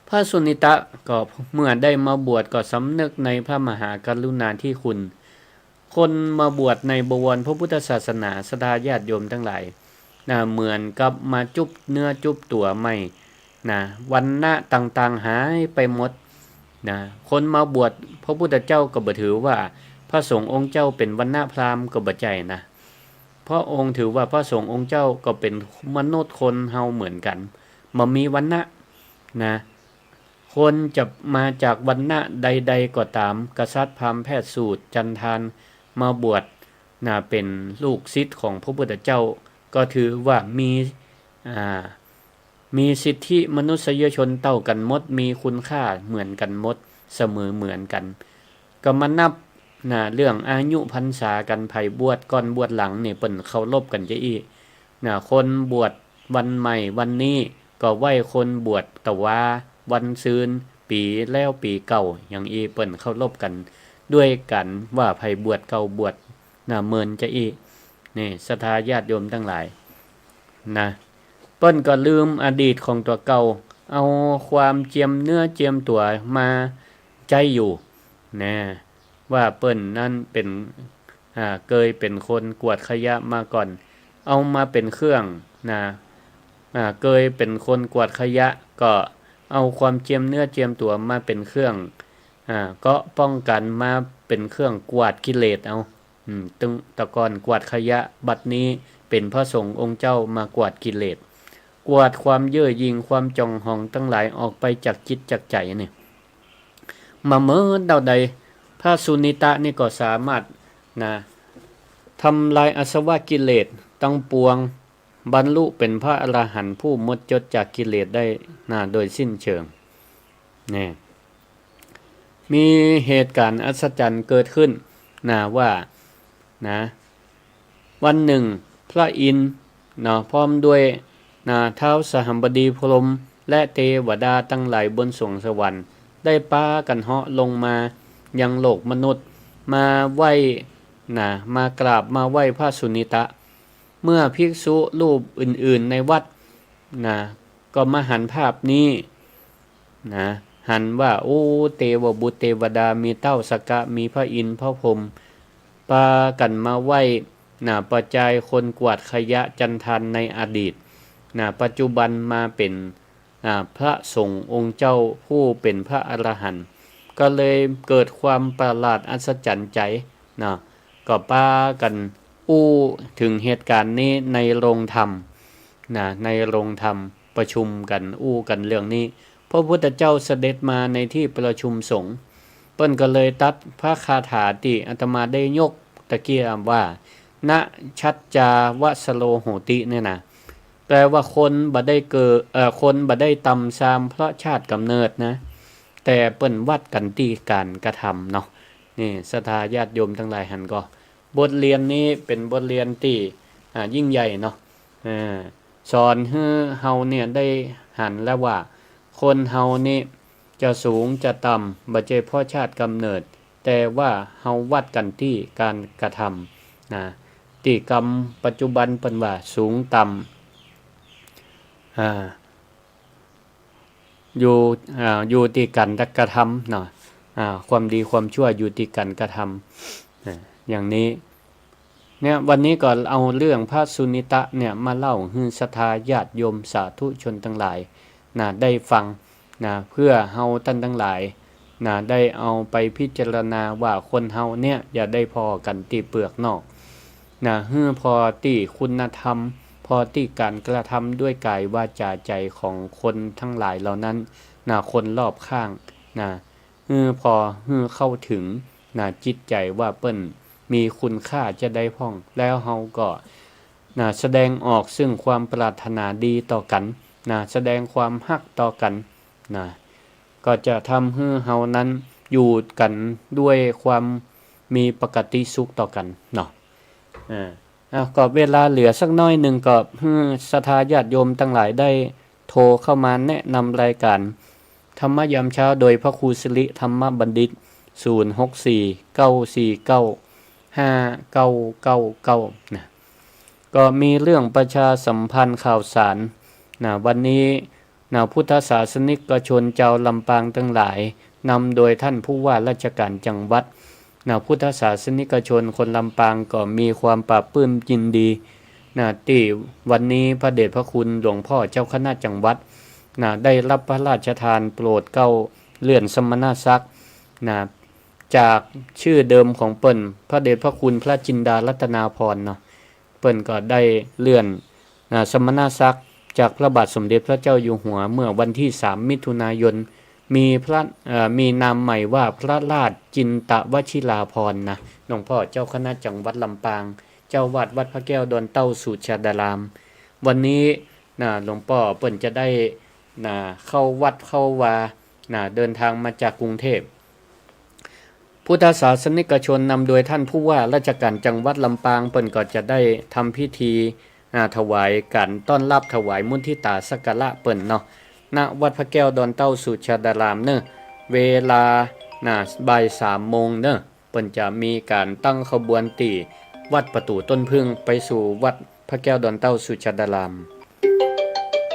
พระสุนิตะก็เมื่อได้มาบวชก็สำนึกในพระมหากรุณาธิคุณ คนมาบวชในบวรพระพุทธศาสนา ศรัทธาญาติโยมตังหลาย นะ เหมือนกับมาจุ๊บเนื้อจุ๊บตั๋วใหม่ นะ วรรณะต่างๆ หายไปหมด นะ คนมาบวชพระพุทธเจ้าก็บ่ถือว่าพระสงฆ์องค์เจ้าเป๋นวรรณะพราหมณ์ก็บ่ใจ้นะ พระองค์ถือว่าพระสงฆ์องค์เจ้าก็เป๋นมนุษย์คนเฮาเหมือนกั๋น บ่มีวรรณะ นะ คนจะมาจากวรรณะใดๆ ก็ต๋าม กษัตริย์ พราหมณ์ แพทย์ สูตร จัณฑาน มาบวช นะ เป๋นลูกศิษย์ของพระพุทธเจ้า ก็ถือว่ามี อ่า มีสิทธิมนุษยชนเต้ากั๋นหมด มีคุณค่าเหมือนกั๋นหมด เสมอเหมือนกั๋น ก็มานับ นะ เรื่องอายุพรรษากั๋น ใผบวชก่อนบวชหลังนี่เปิ้นเคารพกั๋นจะอี้ นะ คนบวชวันใหม่วันนี้ก็ไหว้คนบวชตะวา วันซืน ปี๋แล้วปี๋เก่า อย่างอี้เปิ้นเคารพกั๋น ด้วยกั๋นว่าใผบวชเก่าบวช นะ เมินจะอี้ นี่ ศรัทธาญาติโยมตังหลาย นะ เปิ้นก็ลืมอดีตของตั๋วเก่า เอาความเจียมเนื้อเจียมตั๋วมาใจ๊อยู่ นะ ว่าเปิ้นนั้นเป๋น อ่า เกยเป๋นคนกวาดขยะมาก่อน เอามาเป๋นเครื่อง นะ อ่า เกยเป๋นคนกวาดขยะ ก็เอาความเจียมเนื้อเจียมตั๋วมาเป๋นเครื่อง อ่า เกราะป้องกั๋น มาเป๋นเครื่องกวาดกิเลสเอา อืม ตึง แต่ก่อนกวาดขยะ บัดนี้เป๋นพระสงฆ์องค์เจ้ามากวาดกิเลส กวาดความเย่อหยิ่ง ความจ่องหองตังหลายออกไปจากจิตจากใจ๋นี่ มาเมินเต้าใด พระสุนิตะนี่ก็สามารถ นะ ทำลายอาสวะกิเลสตังปวง บรรลุเป๋นพระอรหันต์ผู้หมดจดจากกิเลสได้ นะ โดยสิ้นเชิง นี่ มีเหตุก๋ารณ์อัศจรรย์เกิดขึ้น นะ ว่า นะ วันนึ่งพระอินทร์ เนาะ พร้อมด้วย นะ ท้าวสหัมบดีพรหม และเตวดาตังหลายบนสวงสวรรค์ ได้ปากั๋นเหาะลงมายังโลกมนุษย์ มาไหว้ นะ มากราบมาไหว้พระสุนิตะ เมื่อภิกษุรูปอื่นๆ ในวัด นะ ก็มาหันภาพนี้ นะ หันว่า โอ้ เตวบุตรเตวดา มีเต้าสักกะ มีพระอินทร์พระพรหม ปากั๋นมาไหว้ นะ ประจายคนกวาดขยะจัณฑานในอดีต นะ ปัจจุบันมาเป๋น อ่า พระสงฆ์องค์เจ้าผู้เป๋นพระอรหันต์ ก็เลยเกิดความประหลาดอัศจรรย์ใจ๋ นะ ก็ปากั๋นอู้เถิงเหตุก๋ารณ์นี้ในโรงธรรม นะ ในโรงธรรมประชุมกั๋นอู้กั๋นเรื่องนี้ พระพุทธเจ้าเสด็จมาในที่ประชุมสงฆ์ เปิ้นก็เลยตรัสพระคาถาตี้อาตมาได้ยกตะกี้ว่า นะชัจจาวสโรโหติ เนี่ยนะ แปลว่าคนบ่ได้เกิด เอ่อ คนบ่ได้ต่ำซามเพราะชาติกำเนิดนะ แต่เปิ้นวัดกั๋นตี้ก๋านกระทำเนาะ นี่ ศรัทธาญาติโยมตังหลายหันก่อ บทเรียนนี้เป๋นบทเรียนตี้ อ่า ยิ่งใหญ่เนาะ อ่า สอนหื้อเฮาเนี่ยได้หันแล้วว่า คนเฮานี่จะสูงจะต่ำ บ่ใจ้เพราะชาติกำเนิด แต่ว่าเฮาวัดกั๋นตี้ก๋านกระทำ นะ ตี้กำปัจจุบันเปิ้นว่าสูงต่ำ อ่า อยู่ อ่า อยู่ตี้ก๋านกระทำเนาะ อ่า ความดีความชั่วอยู่ตี้ก๋านกระทำ อ่า อย่างนี้ เนี่ย วันนี้ก็เอาเรื่องพระสุนิตะเนี่ยมาเล่าหื้อศรัทธาญาติโยมสาธุชนตังหลาย นะ ได้ฟัง นะ เพื่อเฮาต้านตังหลาย นะ ได้เอาไปพิจารณาว่าคนเฮาเนี่ยอย่าได้ผ่อกั๋นตี้เปลือกนอก นะ หื้อผ่อตี้คุณธรรม ผ่อตี้ก๋านกระทำด้วยก๋ายวาจ๋าใจ๋ของคนตังหลายเหล่านั้น นะ คนรอบข้าง นะ หื้อผ่อ หื้อเข้าเถิง นะ จิตใจ๋ว่าเปิ้นมีคุณค่าจาใดพ่อง แล้วเฮาก็ นะ แสดงออกซึ่งความปรารถนาดีต่อกั๋น นะ แสดงความฮักต่อกั๋น นะ ก็จะทำหื้อเฮานั้นอยู่กั๋นด้วยความมีปกติสุขต่อกั๋นเนาะ อ่า อ้าว ก็เวลาเหลือสักน้อยนึ่ง ก็หื้อศรัทธาญาติโยมตังหลายได้โทรเข้ามาแนะนำรายการธรรมะยามเช้าโดยพระครูสิริธรรมบัณฑิต ศูนย์ หก สี่ เก้า สี่ เก้า ห้า เก้า เก้า เก้า นะ ก็มีเรื่องประชาสัมพันธ์ข่าวสาร นะ วันนี้ นะ พุทธศาสนิกชนจาวลำปางตังหลาย นำโดยท่านผู้ว่าราชการจังหวัด นะ พุทธศาสนิกชนคนลำปางก็มีความปลาบปลื้มยินดี นะ ตี้วันนี้พระเดชพระคุณหลวงพ่อเจ้าคณะจังหวัด นะ ได้รับพระราชทานโปรดเกล้าเลื่อนสมณศักดิ์ นะ จากชื่อเดิมของเปิ้น พระเดชพระคุณพระจินดารัตนาภรณ์เนาะ เปิ้นก็ได้เลื่อน นะ สมณศักดิ์จากพระบาทสมเด็จพระเจ้าอยู่หัว เมื่อวันที่สามมิถุนายน มีพระ เอ่อ มีนามใหม่ว่าพระราชจินตวชิราภรณ์นะ หลวงพ่อเจ้าคณะจังหวัดลำปาง เจ้าวาดวัดพระแก้วดอนเต้าสุชาดาราม วันนี้ นะ หลวงป้อเปิ้นจะได้ นะ เข้าวัดเข้าวา นะ เดินทางมาจากกรุงเทพฯ พุทธศาสนิกชนนำโดยท่านผู้ว่าราชการจังหวัดลำปาง เปิ้นก็จะได้ทำพิธี นะ ถวายการต้อนรับ ถวายมุทิตาสักการะเปิ้นเนาะ ณ วัดพระแก้วดอนเต้าสุชาดารามเน่อ เวลา นะ บ่ายสามโมงเน่อ เปิ้นจะมีการตั้งขบวนตี้วัดประตู๋ต้นผึ้ง ไปสู่วัดพระแก้วดอนเต้าสุชาดาราม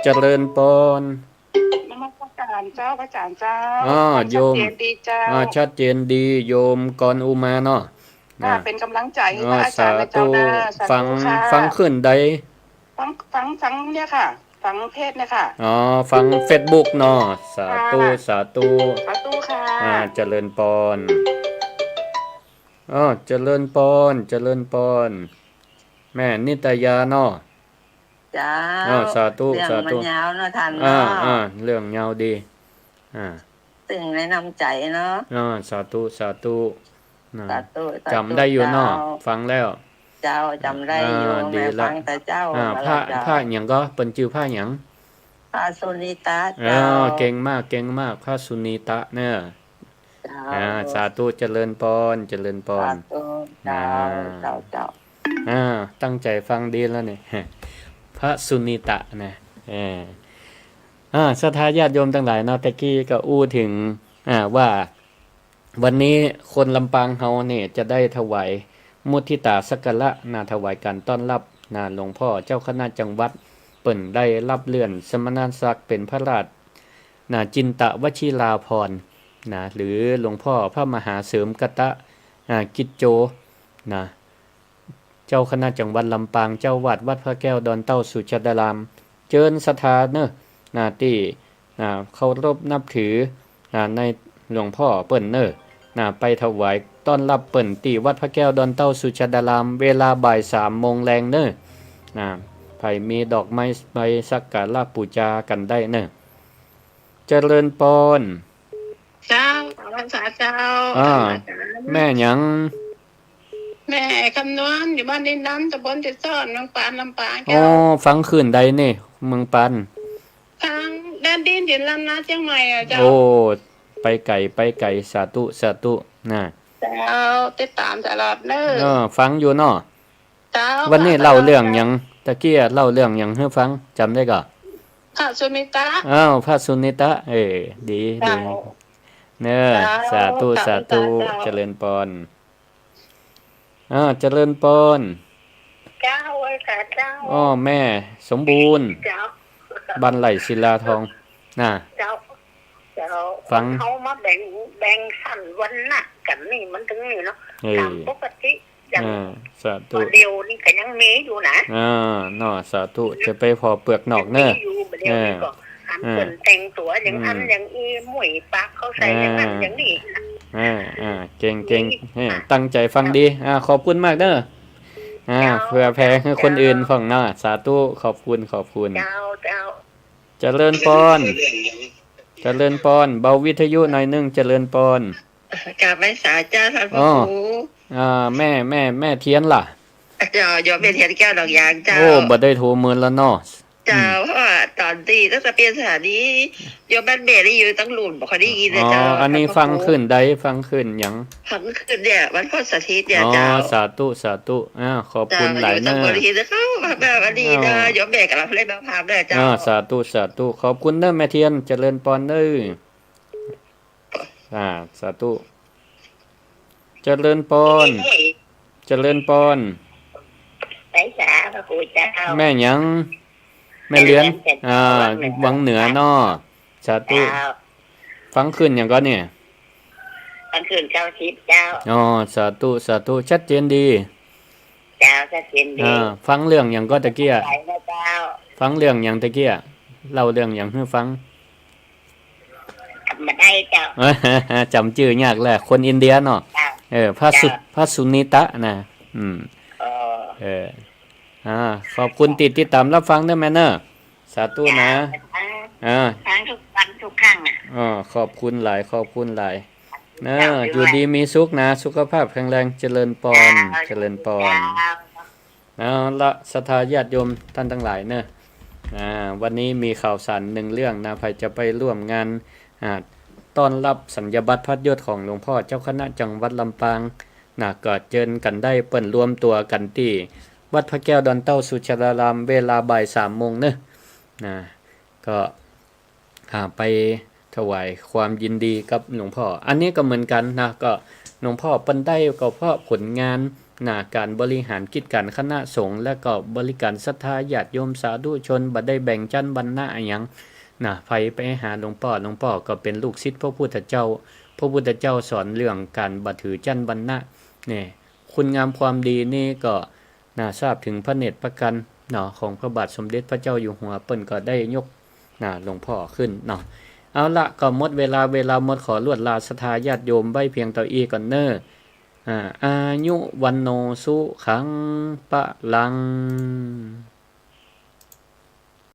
เจริญปอน นมัสการเจ้า พระอาจารย์เจ้า อ่า ฟังชัดเจนดีเจ้า โยม อ่า ชัดเจนดี โยมกรอุมาเนาะ ค่ะ นะ เป๋นก๋ำลังใจ๋หื้อ อ่า พระอาจารย์นะเจ้านะ สาธุ สาธุ ฟัง ค่ะ ฟังคลื่นใด ฟัง ฟัง ฟังเนี่ยค่ะ ฟังเทศน์เนี่ยค่ะ อ๋อ ฟังเฟซบุ๊กเนาะ สาธุ ค่ะ สาธุ สาธุค่ะ อ่า เจริญปอน อ๋อ เจริญปอน เจริญปอน แม่นิตยาเนาะ เจ้า อ่า สาธุ เรื่องมัน สาธุ ยาวเนาะท่านเนาะ อ่า อ่า เรื่องยาวดี อ่า ซึ่งในน้ำใจ๋เนาะ อ่า สาธุ สาธุ นะ สาธุ สาธุ จ๋ำได้อยู่เนาะ เจ้า ฟังแล้ว เจ้า จ๋ำได้อยู่ อ่า ดีละ แม่ฟังแต่เจ้า อ่า มา พระ แล้วเจ้า พระหยังก็ เปิ้นจื้อพระหยัง พระสุนีตะ เออ เจ้า เก่งมาก เก่งมาก พระสุนีตะเน่อ เจ้า อ่า สาธุ เจริญปอน เจริญปอน สาธุ เจ้า อ่า เจ้า เจ้า อ่า ตั้งใจ๋ฟังดีแล้วเนี่ย พระสุนีตะนะ เออ อ่า ศรัทธาญาติโยมตังหลายเนาะ ตะกี้ก็อู้เถิง อ่า ว่า วันนี้คนลำปางเฮาเนี่ยจะได้ถวายมุทิตาสักการะนะ ถวายการต้อนรับนะ หลวงพ่อเจ้าคณะจังหวัด เปิ้นได้รับเลื่อนสมณศักดิ์เป๋นพระราชนะ จินตวชิราภรณ์นะ หรือหลวงพ่อพระมหาเสริมกตะ อ่า กิจโจนะ เจ้าคณะจังหวัดลำปาง เจ้าวาดวัดพระแก้วดอนเต้าสุชาดาราม เจิญศรัทธาเน่อ นะ ตี้ นะ เคารพนับถือ นะ ในหลวงพ่อเปิ้นเน่อ นะ ไปถวายต้อนรับเปิ้นตี้วัดพระแก้วดอนเต้าสุชาดาราม เวลาบ่ายสามโมงแลงเน่อ นะ ใผมีดอกไม้ไปสักการะปู๋จากั๋นได้เน่อ เจริญปอน เจ้า ขอพรรษาเจ้า อ่า พรรษา แม่หยัง แม่คำนวณ อยู่บ้านดินดำ ตำบลเจ็ดซ่อน เมืองปาน ลำปาง อ๋อ เจ้า ฟังคลื่นใดเนี่ย เมืองปาน ทางแดนดิน ดินล้านนา เจียงใหม่อะเจ้า โอ้ ไปไก๋ ไปไก๋ สาธุ สาธุ นะ เจ้า ติดต๋ามตลอดเน่อ เออ ฟังอยู่เนาะ เจ้า วันนี้เล่าเรื่องหยัง ตะกี้เล่าเรื่องหยังหื้อฟัง จ๋ำได้ก่อ พระสุนิตะ อ้าว พระสุนิตะ เออ ดี เจ้า ดี เน่อ เจ้า สาธุ สาธุ สาธุ เจ้า เจริญปอน อ่า เจริญปอน เจ้า เอ้ย สาเจ้า อ้อ แม่สมบูรณ์ เจ้า บ้านไร่ศิลาทอง นะ เจ้า เจ้า ฟัง คนเฮามาแบ่ง แบ่งชั้นวรรณะกั๋นนี่มันเถิงนี่เนาะ เออ ต๋ามปกติ อย่าง อ่า สาธุ บ่าเดี่ยวนี้ก็ยังมีอยู่นะ อ่า เนาะ สาธุ จะไปผ่อเปลือกนอกเน่อ ยังมีอยู่ บ่าเดี่ยวนี้ก็ เออ อันเปิ้นแต่งตั๋วอย่างอั้น เออ อย่างอี้ ม้วยปากเข้าใส่ เออ อย่างนั้นอย่างนี้ อ่า อ่า เก่ง เก่ง มี เออ ค่ะ ตั้งใจ๋ฟังดี อ่า ขอบคุณมากเน่อ อ่า เจ้า เผื่อแผ่หื้อคนอื่นพ่องเนาะ สาธุ ขอบคุณ ขอบคุณ เจ้า เจ้า เจริญปอน เจริญปอน เบาวิทยุหน่อยนึ่ง เจริญปอน กราบไหว้สาเจ้าท่านพระ อ๋อ ครู อ่า แม่ แม่ แม่เทียนล่ะ เจ้า โยมแม่เทียนแก้วดอกยางเจ้า โอ้ บ่ได้โทรเมินแล้วเนาะ เจ้า อืม เพราะว่าต๋อนตี้ตั้งแต่เปลี่ยนสถานี โยมบ้านแม่นี่อยู่ตังลุ่น บ่ค่อยได้ยินเลยเจ้า อ๋อ อันนี้ฟังคลื่นใด ฟังคลื่นหยัง ฟังคลื่นเนี่ย วันพฤหัสเนี่ย อ๋อ เจ้า สาธุ สาธุ อ่า ขอบคุณหลายเน่อ เจ้า ขอบคุณหลายเจ้า วันนี้เนาะ อ้าว โยมแม่กำลังเล่นมาพามด้วยเจ้า อ่า สาธุ สาธุ ขอบคุณเน่อแม่เทียน เจริญปอนเน่อ อ่า สาธุ เจริญปอน เจริญปอน ไหว้สาพระครูเจ้า แม่หยัง แม่เรือน แม่เรือน อ่า วังเหนือ วังเหนือเนาะ สาธุ เจ้า ฟังคลื่นหยังก่อเนี่ย ฟังคลื่นเก้าสิบ เจ้า อ๋อ สาธุ สาธุ ชัดเจนดี เจ้า ชัดเจนดี อ่า ฟังเรื่องหยังก่อตะกี้ ไหวนะเจ้า ฟังเรื่องหยังตะกี้ เล่าเรื่องหยังหื้อฟัง จ๋ำบ่ได้เจ้า จ๋ำจื้อยากแหละ คนอินเดียเนาะ เจ้า เออ พระสุ เจ้า พระสุนิตะนะ อืม เออ เออ อ่า ขอบคุณตี้ติดต๋ามรับฟังเน้อแม่เน้อ สาธุนะ เจ้า อ่า ฟังทุกวันทุกครั้งอะ อ๋อ ขอบคุณหลาย ขอบคุณหลาย เน้อ เจ้า อยู่ดีมีสุขนะ สุขภาพแข็งแรง เจริญปอน เจ้า เจริญปอน เจ้า เอาละ ศรัทธาญาติโยมต้านตังหลายเน้อ อ่า วันนี้มีข่าวสารนึ่งเรื่องนะ ใผจะไปร่วมงาน อ่า ต้อนรับสัญญบัตรพัดยศของหลวงพ่อเจ้าคณะจังหวัดลำปางนะ ก็เจิญกั๋นได้ เปิ้นรวมตั๋วกั๋นตี้วัดพระแก้วดอนเต้าสุชาดาราม เวลาบ่ายสามโมงเน้อ นะ ก็ อ่า ไปถวายความยินดีกับหลวงพ่อ อันนี้ก็เหมือนกั๋นนะ ก็หลวงพ่อเปิ้นได้ก็เพราะผลงานนะ ก๋านบริหารกิจก๋านคณะสงฆ์ และก็บริการศรัทธาญาติโยมสาธุชน บ่ได้แบ่งจั้นวรรณะอะหยังนะ ใผไปหาหลวงป้อ หลวงป้อก็เป๋นลูกศิษย์พระพุทธเจ้า พระพุทธเจ้าสอนเรื่องก๋านบ่ถือจั้นวรรณะ เนี่ย คุณงามความดีนี่ก็ นะ ทราบเถิงพระเนตรพระกันเนาะ ของพระบาทสมเด็จพระเจ้าอยู่หัว เปิ้นก็ได้ยก นะ หลวงพ่อขึ้นเนาะ เอาละ ก็หมดเวลา เวลาหมด ขอลวดลาศรัทธาญาติโยมไว้เพียงเต้าอี้ก่อนเน้อ อ่า อายุ วัณโณ สุขัง พลัง